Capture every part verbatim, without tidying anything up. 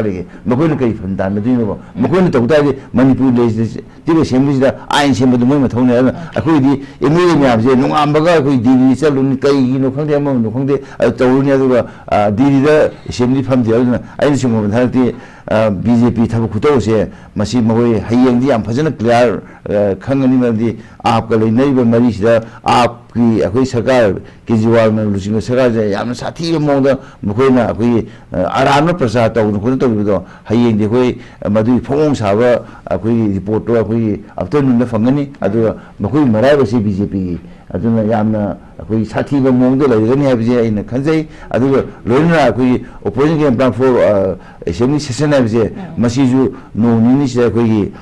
ꯂꯩꯒꯦ? ꯃꯈꯣꯏꯅ ꯀꯔꯤ ꯐꯝ ꯇꯥꯟꯅꯗꯣꯏꯅꯣꯕ? ꯃꯈꯣꯏꯅ ꯇꯧ ꯇꯥꯔꯗꯤ ꯃꯅꯤꯄꯨꯔ ꯂꯦꯖꯤꯁꯂꯦꯇꯤꯚ ꯑꯦꯁꯦꯝꯕ꯭ꯂꯤꯁꯤꯗ ꯑꯥꯏꯟ ꯁꯦꯝꯕꯗꯨ ꯃꯣꯏ ꯃꯊꯧꯅꯦ꯫ ꯑꯗꯨꯅ ꯑꯩꯈꯣꯏꯗꯤ ꯑꯦꯝ ꯑꯦꯜ ꯑꯦ ꯃꯌꯥꯝꯁꯦ ꯅꯣꯡꯉꯥꯟꯕꯒ ꯑꯩꯈꯣꯏ ꯗꯤꯜꯂꯤ ꯆꯠꯂꯨꯅꯤ꯫ ꯀꯩꯒꯤꯅꯣ ꯈꯪꯗꯦ, ꯑꯃꯒꯤꯅꯣ ꯈꯪꯗꯦ, ꯑꯗꯨ ꯇꯧꯔꯨꯅꯤ꯫ ꯑꯗꯨꯒ ꯗꯤꯜꯂꯤꯗ ꯑꯦꯁꯦꯝꯕ꯭ꯂꯤ ꯐꯝꯗꯦ꯫ ꯑꯗꯨꯅ ꯑꯩꯅ ꯁꯨꯝ ꯍꯥꯏꯔꯛꯇꯤ, ꯕꯤ ꯖꯦ ꯄꯤ ꯊꯕꯛ ꯈꯨꯇꯧꯁꯦ ꯃꯁꯤ ꯃꯈꯣꯏ ꯍꯌꯦꯡꯗꯤ ꯌꯥꯝ ꯐꯖꯅ ꯀ꯭ꯂꯤꯌꯥꯔ ꯈꯪꯒꯅꯤ꯫ ꯃꯔꯝꯗꯤ ꯑꯥꯞꯀ ꯂꯩꯅꯔꯤꯕ ꯃꯔꯤꯁꯤꯗ ꯑꯥꯞꯀꯤ ꯑꯩꯈꯣꯏ ꯁꯔꯀꯥꯔ, ꯀꯦꯖꯔꯤꯋꯥꯜꯅ ꯂꯨꯆꯤꯡꯕ ꯁꯔꯀꯥꯔꯁꯦ ꯌꯥꯝꯅ ꯁꯥꯊꯤꯕ ꯃꯑꯣꯡꯗ ꯃꯈꯣꯏꯅ ꯑꯩꯈꯣꯏꯒꯤ ꯑꯔꯥꯟꯕ ꯄ꯭ꯔꯆꯥꯔ ꯇꯧꯗꯅ ꯈꯣꯠꯇꯅ ꯇꯧꯔꯤꯕꯗꯣ, ꯍꯌꯦꯡꯗꯤ ꯑꯩꯈꯣꯏ ꯃꯗꯨꯒꯤ ꯐꯣꯡ ꯁꯥꯕ ꯑꯩꯈꯣꯏꯒꯤ ꯔꯤꯄꯣꯔꯠꯇꯣ ꯑꯩꯈꯣꯏꯒꯤ ꯑꯥꯐꯇꯔꯅꯨꯟꯗ ꯐꯪꯒꯅꯤ꯫ ꯑꯗꯨꯒ ꯃꯈꯣꯏꯒꯤ ꯃꯔꯥꯏꯕꯛꯁꯦ ꯕꯤ ꯖꯦ ꯄꯤꯒꯤ꯫ ꯑꯗꯨꯅ ꯌꯥꯝꯅ ꯑꯩꯈꯣꯏ ꯁꯥꯊꯤꯕ ꯃꯑꯣꯡꯗ ꯂꯩꯔꯒꯅꯤ ꯍꯥꯏꯕꯁꯦ ꯑꯩꯅ ꯈꯟꯖꯩ꯫ ꯑꯗꯨꯒ ꯂꯣꯏꯅꯅ ꯑꯩꯈꯣꯏꯒꯤ opposition campaign for assembly session ꯍꯥꯏꯕꯁꯦ, ꯃꯁꯤꯁꯨ ꯅꯣꯡ ꯅꯤꯅꯤꯁꯤꯗ ꯑꯩꯈꯣꯏꯒꯤ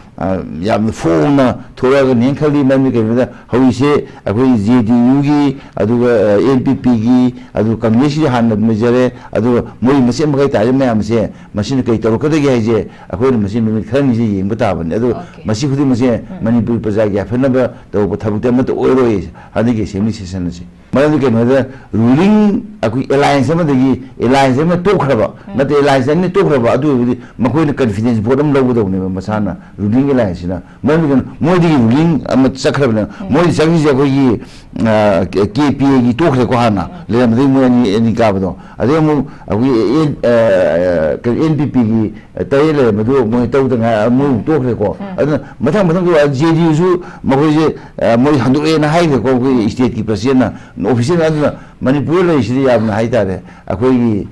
ꯌꯥꯝꯅ ꯐꯣꯡꯅ ꯊꯣꯛꯂꯛꯑꯒꯅꯤ ꯈꯜꯂꯤ꯫ ꯃꯔꯝꯗꯤ ꯀꯩꯒꯤꯅꯣꯗ ꯍꯧꯖꯤꯛꯁꯦ ꯑꯩꯈꯣꯏ ꯖꯦ ꯗꯤ ꯌꯨꯒꯤ, ꯑꯗꯨꯒ ꯑꯦꯟ ꯄꯤ ꯄꯤꯒꯤ, ꯑꯗꯨꯒ ꯀꯪꯒ꯭ꯔꯦꯁꯀꯤꯗꯤ ꯍꯥꯟꯅ ꯑꯗꯨꯝ ꯂꯩꯖꯔꯦ꯫ ꯑꯗꯨꯒ ꯃꯣꯏ ꯃꯆꯦꯠ ꯃꯈꯩ ꯇꯥꯔꯤꯕ ꯃꯌꯥꯝꯁꯦ, ꯃꯁꯤꯅ ꯀꯩ ꯇꯧꯔꯛꯀꯗꯒꯦ ꯍꯥꯏꯁꯦ ꯑꯩꯈꯣꯏꯅ ꯃꯁꯤ ꯅꯨꯃꯤꯠ ꯈꯔꯅꯤꯁꯦ ꯌꯦꯡꯕ ꯇꯥꯕꯅꯤ꯫ ꯑꯗꯨ ꯃꯁꯤ ꯈꯨꯗꯤꯡꯃꯛꯁꯦ ꯃꯅꯤꯄꯨꯔ ꯄ꯭ꯔꯖꯥꯒꯤ ꯌꯥꯏꯐꯅꯕ ꯇꯧꯕ ꯊꯕꯛꯇꯤ ꯑꯃꯠꯇ ꯑꯣꯏꯔꯣꯏ ꯍꯟꯗꯛꯀꯤ ꯑꯦꯁꯦꯝꯕ꯭ꯂꯤ ꯁꯦꯁꯟ ꯑꯁꯤ꯫ ꯃꯔꯝꯗꯤ ꯀꯩꯅꯣ ꯍꯥꯏꯗ, ꯔꯨꯂꯤꯡ ꯑꯩꯈꯣꯏ ꯑꯦꯂꯥꯏꯟꯁ ꯑꯃꯗꯒꯤ ꯑꯦꯂꯥꯏꯟꯁ ꯑꯃ ꯇꯣꯛꯈ꯭ꯔꯕ, ꯅꯠꯇꯦ, ꯑꯦꯂꯥꯏꯟꯁ ꯑꯅꯤ ꯇꯣꯛꯈ꯭ꯔꯕ, ꯑꯗꯨ ꯑꯣꯏꯔꯕꯗꯤ ꯃꯈꯣꯏꯅ ꯀꯟꯐꯤꯗꯦꯟꯁ ꯚꯣꯠ ꯑꯃ ꯂꯧꯒꯗꯧꯕꯅꯦꯕ ꯃꯁꯥꯅ, ꯔꯨꯂꯤꯡ ꯑꯦꯂꯥꯏꯟꯁꯁꯤꯅ꯫ ꯃꯔꯝꯗꯤ ꯀꯩꯅꯣ, ꯃꯣꯏꯗꯒꯤ ꯔꯨꯂꯤꯡ ꯑꯃ ꯆꯠꯈ꯭ꯔꯕꯅꯦ꯫ ꯃꯣꯏꯗꯤ ꯆꯪꯉꯤꯁꯦ ꯑꯩꯈꯣꯏꯒꯤ ꯀꯦ ꯄꯤ ꯑꯦꯒꯤ ꯇꯣꯛꯈ꯭ꯔꯦꯀꯣ, ꯍꯥꯟꯅ ꯂꯩꯔꯝꯕꯗꯒꯤ ꯃꯣꯏ ꯑꯅꯤ, ꯑꯅꯤ ꯀꯥꯕꯗꯣ꯫ ꯑꯗꯩ ꯑꯃꯨꯛ ꯑꯩꯈꯣꯏꯒꯤ ꯑꯦꯟ ꯄꯤ ꯄꯤꯒꯤ ꯇꯔꯦꯠ ꯂꯩꯔꯝꯕꯗꯨ ꯃꯣꯏ ꯇꯧꯗ ꯉꯥꯏ, ꯃꯣꯏ ꯑꯃꯨꯛ ꯇꯣꯛꯈ꯭ꯔꯦꯀꯣ꯫ ꯑꯗꯨꯅ ꯃꯊꯪ ꯃꯊꯪ ꯖꯦ ꯗꯤ ꯌꯨꯁꯨ ꯃꯈꯣꯏꯁꯦ ꯃꯣꯏ ꯍꯟꯗꯣꯛꯑꯦꯅ ꯍꯥꯏꯈ꯭ꯔꯦꯀꯣ, ꯑꯩꯈꯣꯏ ꯁ꯭ꯇꯦꯠꯀꯤ ꯄ꯭ꯔꯁꯤꯗꯦꯟꯅ, ꯑꯣꯐꯤꯁꯤꯌꯦꯜ꯫ ꯑꯗꯨꯅ ꯃꯅꯤꯄꯨꯔꯗ ꯂꯩꯔꯤꯁꯤꯗꯤ ꯌꯥꯝꯅ ꯍꯥꯏꯇꯥꯔꯦ, ꯑꯩꯈꯣꯏꯒꯤ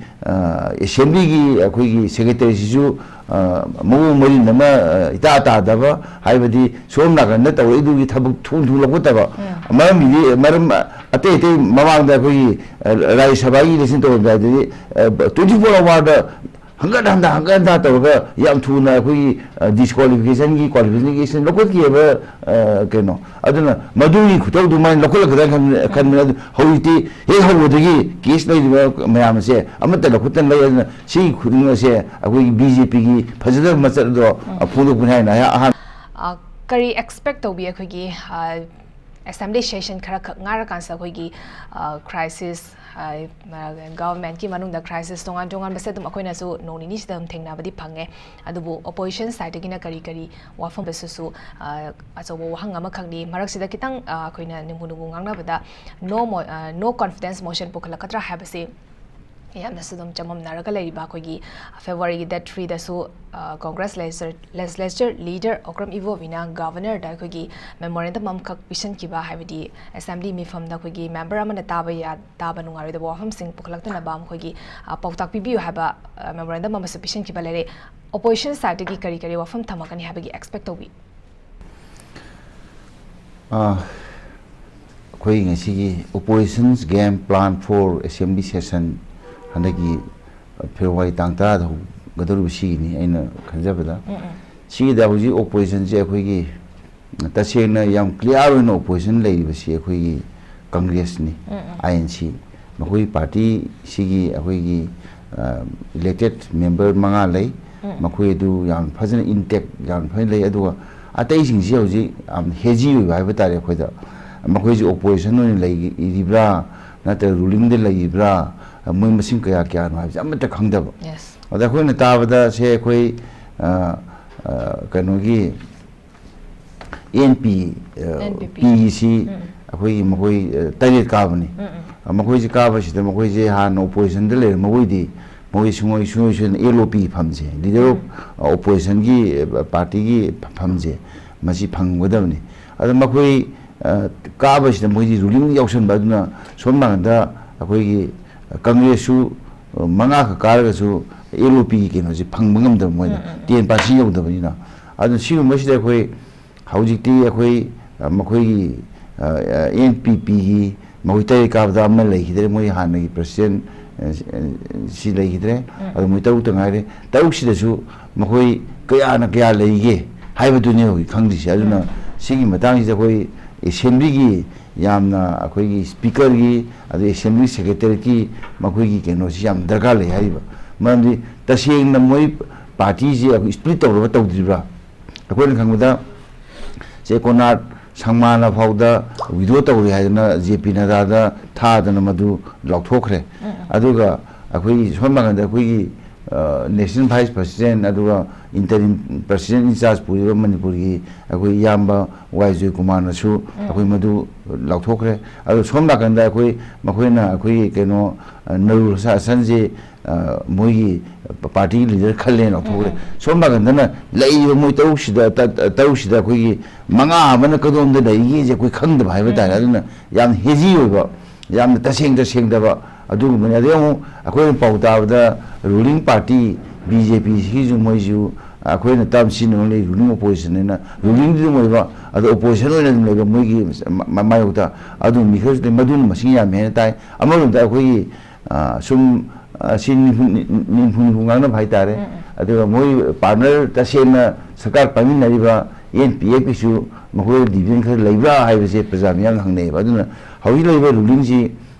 ꯑꯦꯁꯦꯝꯕ꯭ꯂꯤꯒꯤ ꯑꯩꯈꯣꯏꯒꯤ ꯁꯦꯀ꯭ꯔꯦꯇꯔꯤꯁꯤꯁꯨ ꯃꯑꯣꯡ ꯃꯔꯤꯟ ꯑꯃ ꯏꯇꯥ ꯇꯥꯗꯕ, ꯍꯥꯏꯕꯗꯤ ꯁꯣꯝ ꯅꯥꯀꯟꯗ ꯇꯧꯔꯛꯏꯗꯨꯒꯤ ꯊꯕꯛ ꯊꯨ ꯊꯨ ꯂꯧꯈꯠꯇꯕ꯫ ꯃꯔꯝꯗꯤ ꯃꯔꯝ ꯑꯇꯩ ꯑꯇꯩ ꯃꯃꯥꯡꯗ ꯑꯩꯈꯣꯏꯒꯤ ꯔꯥꯖ꯭ꯌ ꯁꯚꯥꯒꯤ ꯏꯂꯦꯛꯁꯟ ꯇꯧꯔꯝꯗꯥꯏꯗꯗꯤ ꯇ꯭ꯋꯦꯟꯇꯤ ꯐꯣꯔ ꯑꯋꯥꯔꯗ ꯍꯪꯒꯠ ꯍꯟꯗ ꯍꯪꯒꯠ ꯍꯟꯗ ꯇꯧꯔꯒ ꯌꯥꯝ ꯊꯨꯅ ꯑꯩꯈꯣꯏꯒꯤ ꯗꯤꯁꯀ꯭ꯋꯥꯂꯤꯐꯤꯀꯦꯁꯟꯒꯤ, ꯀ꯭ꯋꯥꯂꯤꯐꯤꯀꯦꯁꯟꯒꯤ ꯂꯧꯈꯠꯈꯤꯑꯕ꯫ ꯀꯩꯅꯣ, ꯑꯗꯨꯅ ꯃꯗꯨꯒꯤ ꯈꯨꯇꯧꯗꯨ ꯃꯥꯏꯅ ꯂꯧꯈꯠꯂꯛꯀꯗ꯭ꯔꯥ ꯈꯟꯕꯅꯤ꯫ ꯑꯗꯨ ꯍꯧꯖꯤꯛꯇꯤ ꯍꯦꯛ ꯍꯧꯕꯗꯒꯤ ꯀꯦꯁ ꯂꯩꯔꯤꯕ ꯃꯌꯥꯝ ꯑꯁꯦ ꯑꯃꯠꯇ ꯂꯧꯈꯠꯇꯅ ꯂꯩ꯫ ꯑꯗꯨꯅ ꯁꯤꯒꯤ ꯈꯨꯗꯤꯡꯃꯛ ꯑꯁꯦ ꯑꯩꯈꯣꯏꯒꯤ ꯕꯤ ꯖꯦ ꯄꯤꯒꯤ ꯐꯖꯗꯕ ꯃꯆꯠ ꯑꯗꯣ ꯐꯣꯡꯗꯣꯛꯄꯅꯤ ꯍꯥꯏꯅ ꯑꯩꯍꯥꯛ ꯑꯍꯥꯟꯕ ꯑ, ꯀꯔꯤ ꯑꯦꯛꯁꯄꯦꯛ ꯇꯧꯕꯤ ꯑꯩꯈꯣꯏꯒꯤ, ꯑ, ꯑꯦꯁꯦꯝꯕ꯭ꯂꯤ ꯁꯦꯁꯟ ꯈꯔ ꯈꯛ ꯉꯥꯏꯔꯀꯥꯟꯁꯤꯗ ꯑꯩꯈꯣꯏꯒꯤ, ꯑ, ꯀ꯭ꯔꯥꯏꯁꯤꯁ ꯒꯚꯔꯟꯃꯦꯟꯠꯀꯤ ꯃꯅꯨꯡꯗ ꯀ꯭ꯔꯥꯏꯁꯤꯁ ꯇꯣꯉꯥꯟ ꯇꯣꯉꯥꯟꯕꯁꯦ ꯑꯗꯨꯝ ꯑꯩꯈꯣꯏꯅꯁꯨ ꯅꯣꯡ ꯅꯤꯅꯤꯁꯤꯗ ꯑꯗꯨꯝ ꯊꯦꯡꯅꯕꯗꯤ ꯐꯪꯉꯦ꯫ ꯑꯗꯨꯕꯨ ꯑꯣꯄꯣꯖꯤꯁꯟ ꯁꯥꯏꯠꯇꯒꯤꯅ ꯀꯔꯤ ꯀꯔꯤ ꯋꯥꯐꯝꯗꯁꯨ ꯑꯆꯧꯕ ꯋꯥꯍꯪ ꯑꯃꯈꯛꯅꯤ꯫ ꯃꯔꯛꯁꯤꯗ ꯈꯤꯇꯪ ꯑ, ꯑꯩꯈꯣꯏꯅ ꯅꯨꯡꯕꯨ ꯅꯨꯡꯕꯨ ꯉꯥꯡꯅꯕꯗ, ꯅꯣ ꯅꯣ ꯀꯣꯟꯐꯤꯗꯦꯟꯁ ꯃꯣꯁꯟ ꯄꯨꯈꯠꯂꯛꯀꯗ꯭ꯔꯥ ꯍꯥꯏꯕꯁꯤ ꯌꯥꯝꯅꯁꯨ ꯑꯗꯨꯝ ꯆꯃꯝꯅꯔꯒ ꯂꯩꯔꯤꯕ ꯑꯩꯈꯣꯏꯒꯤ ꯐꯦꯕ꯭ꯔꯨꯋꯥꯔꯤꯒꯤ ꯗꯦꯠ ꯊ꯭ꯔꯤꯗꯁꯨ ꯀꯣꯡꯒ꯭ꯔꯦꯁ ꯂꯦꯖꯤꯁꯂꯦꯆꯔ ꯂꯤꯗꯔ ꯑꯣꯀ꯭ꯔꯝ ꯏꯕꯣꯕꯤꯅ ꯒꯚꯔꯅꯔꯗ ꯑꯩꯈꯣꯏꯒꯤ ꯃꯦꯃꯣꯔꯦꯟꯗꯝ ꯑꯃꯈꯛ ꯄꯤꯁꯤꯟꯈꯤꯕ, ꯍꯥꯏꯕꯗꯤ ꯑꯦꯁꯦꯝꯕ꯭ꯂꯤ ꯃꯤꯐꯝꯗ ꯑꯩꯈꯣꯏꯒꯤ ꯃꯦꯝꯕꯔ ꯑꯃꯅ ꯇꯥꯕ ꯌꯥ ꯇꯥꯕ ꯅꯨꯡꯉꯥꯏꯔꯣꯏꯗꯕ ꯋꯥꯐꯝꯁꯤꯡ ꯄꯨꯈꯠꯂꯛꯇꯅꯕ ꯃꯈꯣꯏꯒꯤ ꯑ, ꯄꯥꯎꯇꯥꯛ ꯄꯤꯕꯤꯌꯨ ꯍꯥꯏꯕ ꯃꯦꯃꯣꯔꯦꯟꯗꯝ ꯑꯃꯁꯨ ꯄꯤꯁꯤꯟꯈꯤꯕ ꯂꯩꯔꯦ꯫ ꯑꯣꯄꯣꯖꯤꯁꯟ ꯁꯥꯏꯠꯇꯒꯤ ꯀꯔꯤ ꯀꯔꯤ ꯋꯥꯐꯝ ꯊꯝꯃꯛꯀꯅꯤ ꯍꯥꯏꯕꯒꯤ ꯑꯦꯛꯁꯄꯦꯛ ꯇꯧꯕꯤ? ꯑꯩꯈꯣꯏ ꯉꯁꯤꯒꯤ Opposition's Game Plan for Assembly Session ꯍꯟꯗꯛꯀꯤ ꯐꯦꯕ꯭ꯔꯨꯋꯥꯔꯤ ꯇꯥꯡ ꯇꯔꯥꯗ ꯍꯧꯒꯗꯧꯔꯤꯕ ꯁꯤꯒꯤꯅꯤ ꯑꯩꯅ ꯈꯟꯖꯕꯗ꯫ ꯁꯤꯒꯤꯗ ꯍꯧꯖꯤꯛ ꯑꯣꯄꯣꯖꯤꯁꯟꯁꯦ ꯑꯩꯈꯣꯏꯒꯤ ꯇꯁꯦꯡꯅ ꯌꯥꯝ ꯀ꯭ꯂꯤꯌꯥꯔ ꯑꯣꯏꯅ ꯑꯣꯄꯣꯖꯤꯁꯟ ꯂꯩꯔꯤꯕꯁꯤ ꯑꯩꯈꯣꯏꯒꯤ ꯀꯪꯒ꯭ꯔꯦꯁꯅꯤ, ꯑꯥꯏ ꯑꯦꯟ ꯁꯤ꯫ ꯃꯈꯣꯏ ꯄꯥꯔꯇꯤꯁꯤꯒꯤ ꯑꯩꯈꯣꯏꯒꯤ ꯏꯂꯦꯛꯇꯦꯠ ꯃꯦꯝꯕꯔ ꯃꯉꯥ ꯂꯩ꯫ ꯃꯈꯣꯏ ꯑꯗꯨ ꯌꯥꯝ ꯐꯖꯅ ꯏꯟꯇꯦꯛ ꯌꯥꯝ ꯐꯖꯅ ꯂꯩ꯫ ꯑꯗꯨꯒ ꯑꯇꯩꯁꯤꯡꯁꯤ ꯍꯧꯖꯤꯛ ꯌꯥꯝ ꯍꯦꯖꯤ ꯑꯣꯏꯕ ꯍꯥꯏꯕ ꯇꯥꯔꯦ ꯑꯩꯈꯣꯏꯗ꯫ ꯃꯈꯣꯏꯁꯤ ꯑꯣꯄꯣꯖꯤꯁꯟ ꯑꯣꯏꯅ ꯂꯩꯔꯤꯕ꯭ꯔꯥ ꯅꯠꯇ꯭ꯔꯒ ꯔꯨꯂꯤꯡꯗ ꯂꯩꯔꯤꯕ꯭ꯔꯥ, ꯃꯣꯏ ꯃꯁꯤꯡ ꯀꯌꯥ ꯀꯌꯥꯅꯣ ꯍꯥꯏꯕꯁꯤ ꯑꯃꯠꯇ ꯈꯪꯗꯕ꯫ ꯌꯦꯁ꯫ ꯑꯗ ꯑꯩꯈꯣꯏꯅ ꯇꯥꯕꯗ ꯁꯦ ꯑꯩꯈꯣꯏ ꯑ, ꯑ, ꯀꯩꯅꯣꯒꯤ ꯑꯦꯟ ꯄꯤ NPP꯫ ꯄꯤꯁꯤ ꯑꯩꯈꯣꯏꯒꯤ ꯃꯈꯣꯏ ꯑ, ꯇꯔꯦꯠ ꯀꯥꯕꯅꯤ꯫ ꯃꯈꯣꯏꯁꯤ ꯀꯥꯕꯁꯤꯗ ꯃꯈꯣꯏꯁꯦ ꯍꯥꯟꯅ ꯑꯣꯄꯣꯖꯤꯁꯟꯗ ꯂꯩꯔꯝꯕ ꯑꯣꯏꯗꯤ ꯃꯈꯣꯏ ꯁꯨꯡꯁꯣꯏ ꯁꯨꯡꯁꯣꯏ ꯁꯣꯏꯗꯅ ꯑꯦꯜ ꯑꯣ ꯄꯤ ꯐꯝꯁꯦ, ꯂꯤꯗꯔ ꯑꯣꯐ ꯑꯣꯄꯣꯖꯤꯁꯟꯒꯤ ꯄꯥꯔꯇꯤꯒꯤ ꯐꯝꯁꯦ ꯃꯁꯤ ꯐꯪꯒꯗꯕꯅꯤ꯫ ꯑꯗ ꯃꯈꯣꯏ ꯑ, ꯀꯥꯕꯁꯤꯗ ꯃꯣꯏꯗꯤ ꯔꯨꯂꯤꯡ ꯌꯥꯎꯁꯟꯕ, ꯑꯗꯨꯅ ꯁꯣꯝ ꯅꯥꯀꯟꯗ ꯑꯩꯈꯣꯏꯒꯤ ꯀꯪꯒ꯭ꯔꯦꯁꯁꯨ ꯑ, ꯃꯉꯥꯈꯛ ꯀꯥꯔꯒꯁꯨ ꯑꯦꯜ ꯑꯣ ꯄꯤꯒꯤ ꯀꯩꯅꯣꯁꯦ ꯐꯪꯕ ꯉꯝꯗꯕ ꯃꯣꯏꯅ, ꯇꯦꯟ ꯄꯥꯔꯁꯦꯟ ꯌꯧꯗꯕꯅꯤꯅ꯫ ꯑꯗꯨꯅ ꯁꯤꯒꯨꯝꯕꯁꯤꯗ ꯑꯩꯈꯣꯏ ꯍꯧꯖꯤꯛꯇꯤ ꯑꯩꯈꯣꯏ ꯑ, ꯃꯈꯣꯏꯒꯤ ꯑꯦꯟ ꯄꯤ ꯄꯤꯒꯤ ꯃꯈꯣꯏ ꯇꯔꯦꯠ ꯀꯥꯕꯗ ꯑꯃ ꯂꯩꯈꯤꯗ꯭ꯔꯦ, ꯃꯣꯏ ꯍꯥꯟꯅꯒꯤ ꯄ꯭ꯔꯁꯤꯗꯦꯟ ꯑ, ꯁꯤ ꯂꯩꯈꯤꯗ꯭ꯔꯦ꯫ ꯑꯗꯨ ꯃꯣꯏ ꯇꯔꯨꯛꯇ ꯉꯥꯏꯔꯦ꯫ ꯇꯔꯨꯛꯁꯤꯗꯁꯨ ꯃꯈꯣꯏ ꯀꯌꯥꯅ ꯀꯌꯥ ꯂꯩꯒꯦ ꯍꯥꯏꯕꯗꯨꯅꯦ ꯍꯧꯖꯤꯛ ꯈꯪꯗ꯭ꯔꯤꯁꯦ꯫ ꯑꯗꯨꯅ ꯁꯤꯒꯤ ꯃꯇꯥꯡꯁꯤꯗ ꯑꯩꯈꯣꯏ ꯑꯦꯁꯦꯝꯕ꯭ꯂꯤꯒꯤ ꯌꯥꯝꯅ ꯑꯩꯈꯣꯏꯒꯤ ꯁ꯭ꯄꯤꯀꯔꯒꯤ ꯑꯗꯩ ꯑꯦꯁꯦꯝꯕ꯭ꯂꯤ ꯁꯦꯀ꯭ꯔꯦꯇꯔꯤꯒꯤ ꯃꯈꯣꯏꯒꯤ ꯀꯩꯅꯣꯁꯤ ꯌꯥꯝ ꯗꯔꯀꯥꯔ ꯂꯩ ꯍꯥꯏꯔꯤꯕ꯫ ꯃꯔꯝꯗꯤ ꯇꯁꯦꯡꯅ ꯃꯣꯏ ꯄꯥꯔꯇꯤꯁꯦ ꯑꯩꯈꯣꯏ ꯁ꯭ꯄ꯭ꯂꯤꯠ ꯇꯧꯔꯒ ꯇꯧꯗ꯭ꯔꯤꯕ꯭ꯔꯥ? ꯑꯩꯈꯣꯏꯅ ꯈꯪꯕꯗ ꯁꯦ ꯀꯣꯅꯥꯔꯠ ꯁꯪꯃꯥꯅ ꯐꯥꯎꯗ ꯋꯤꯗ꯭ꯔꯣ ꯇꯧꯔꯦ ꯍꯥꯏꯗꯅ ꯖꯦ ꯄꯤ ꯅꯗꯥꯗ ꯊꯥꯗꯅ ꯃꯗꯨ ꯂꯥꯎꯊꯣꯛꯈ꯭ꯔꯦ꯫ ꯑꯗꯨꯒ ꯑꯩꯈꯣꯏꯒꯤ ꯁꯣꯝ ꯅꯥꯀꯟꯗ ꯑꯩꯈꯣꯏꯒꯤ ꯅꯦꯁꯅꯦꯜ ꯚꯥꯏꯁ ꯄ꯭ꯔꯁꯤꯗꯦꯟ, ꯑꯗꯨꯒ ꯏꯟꯇꯔꯤꯝ ꯄ꯭ꯔꯁꯤꯗꯦꯟ ꯏꯟꯆꯥꯔꯖ ꯄꯨꯔꯤꯕ ꯃꯅꯤꯄꯨꯔꯒꯤ ꯑꯩꯈꯣꯏ ꯏꯌꯥꯝꯕ ꯋꯥꯏ ꯖꯣꯏꯀꯨꯃꯥꯔꯅꯁꯨ ꯑꯩꯈꯣꯏ ꯃꯗꯨ ꯂꯥꯎꯊꯣꯛꯈ꯭ꯔꯦ꯫ ꯑꯗꯣ ꯁꯣꯝ ꯅꯥꯀꯟꯗ ꯑꯩꯈꯣꯏ, ꯃꯈꯣꯏꯅ ꯑꯩꯈꯣꯏꯒꯤ ꯀꯩꯅꯣ, ꯅꯔꯨꯜ ꯍꯁꯟꯁꯦ ꯃꯣꯏꯒꯤ ꯄꯥꯔꯇꯤꯒꯤ ꯂꯤꯗꯔ ꯈꯜꯂꯦꯅ ꯂꯥꯎꯊꯣꯛꯈ꯭ꯔꯦ꯫ ꯁꯣꯝ ꯅꯥꯀꯟꯗꯅ ꯂꯩꯔꯤꯕ ꯃꯣꯏ ꯇꯔꯨꯛꯁꯤꯗ, ꯇ-, ꯇ-, ꯇꯔꯨꯛꯁꯤꯗ ꯑꯩꯈꯣꯏꯒꯤ ꯃꯉꯥ ꯑꯃꯅ ꯀꯗꯣꯝꯗ ꯂꯩꯔꯤꯒꯦꯁꯦ ꯑꯩꯈꯣꯏ ꯈꯪꯗꯕ ꯍꯥꯏꯕ ꯇꯥꯔꯦ꯫ ꯑꯗꯨꯅ ꯌꯥꯝ ꯍꯦꯖꯤ ꯑꯣꯏꯕ, ꯌꯥꯝꯅ ꯇꯁꯦꯡ ꯇꯁꯦꯡꯗꯕ ꯑꯗꯨꯒꯨꯝꯕꯅꯤ꯫ ꯑꯗꯩ ꯑꯃꯨꯛ ꯑꯩꯈꯣꯏꯅ ꯄꯥꯎ ꯇꯥꯕꯗ ꯔꯨꯂꯤꯡ ꯄꯥꯔꯇꯤ ꯕꯤ ꯖꯦ ꯄꯤꯁꯤꯒꯤꯁꯨ ꯃꯣꯏꯁꯨ ꯑꯩꯈꯣꯏꯅ ꯇꯥꯝ ꯁꯤꯖꯤꯟꯅꯕ ꯂꯩ, ꯔꯨꯂꯤꯡ ꯑꯣꯄꯣꯖꯤꯁꯟ ꯍꯥꯏꯅ꯫ ꯔꯨꯂꯤꯡꯗꯤ ꯑꯗꯨꯝ ꯑꯣꯏꯕ, ꯑꯗꯣ ꯑꯣꯄꯣꯖꯤꯁꯟ ꯑꯣꯏꯅ ꯑꯗꯨꯝ ꯂꯩꯕ ꯃꯣꯏꯒꯤ ꯃ-, ꯃ-, ꯃꯥꯌꯣꯛꯇ ꯑꯗꯨ ꯃꯤ ꯈꯔꯁꯨ ꯂꯩ꯫ ꯃꯗꯨꯅ ꯃꯁꯤꯡ ꯌꯥꯝꯃꯦ ꯍꯥꯏꯅ ꯇꯥꯏ꯫ ꯑꯃꯔꯣꯝꯗ ꯑꯩꯈꯣꯏꯒꯤ, ꯑ, ꯁꯨꯝ, ꯑ, ꯁꯤ ꯅꯤꯝꯐꯨ, ꯅꯤꯝꯐꯨ ꯅꯤꯝꯐꯨ ꯉꯥꯡꯅꯕ ꯍꯥꯏꯇꯥꯔꯦ꯫ ꯑꯗꯨꯒ ꯃꯣꯏ ꯄꯥꯔꯠꯅꯔ ꯇꯁꯦꯡꯅ ꯁꯔꯀꯥꯔ ꯄꯥꯏꯃꯤꯟꯅꯔꯤꯕ ꯑꯦꯟ ꯄꯤ ꯑꯦꯐꯀꯤꯁꯨ ꯃꯈꯣꯏ ꯗꯤꯚꯤꯖꯟ ꯈꯔ ꯂꯩꯕ꯭ꯔꯥ ꯍꯥꯏꯕꯁꯦ ꯄ꯭ꯔꯖꯥ ꯃꯤꯌꯥꯝꯅ ꯍꯪꯅꯩꯌꯦꯕ꯫ ꯑꯗꯨꯅ ꯍꯧꯖꯤꯛ ꯂꯩꯔꯤꯕ ꯔꯨꯂꯤꯡꯁꯤ,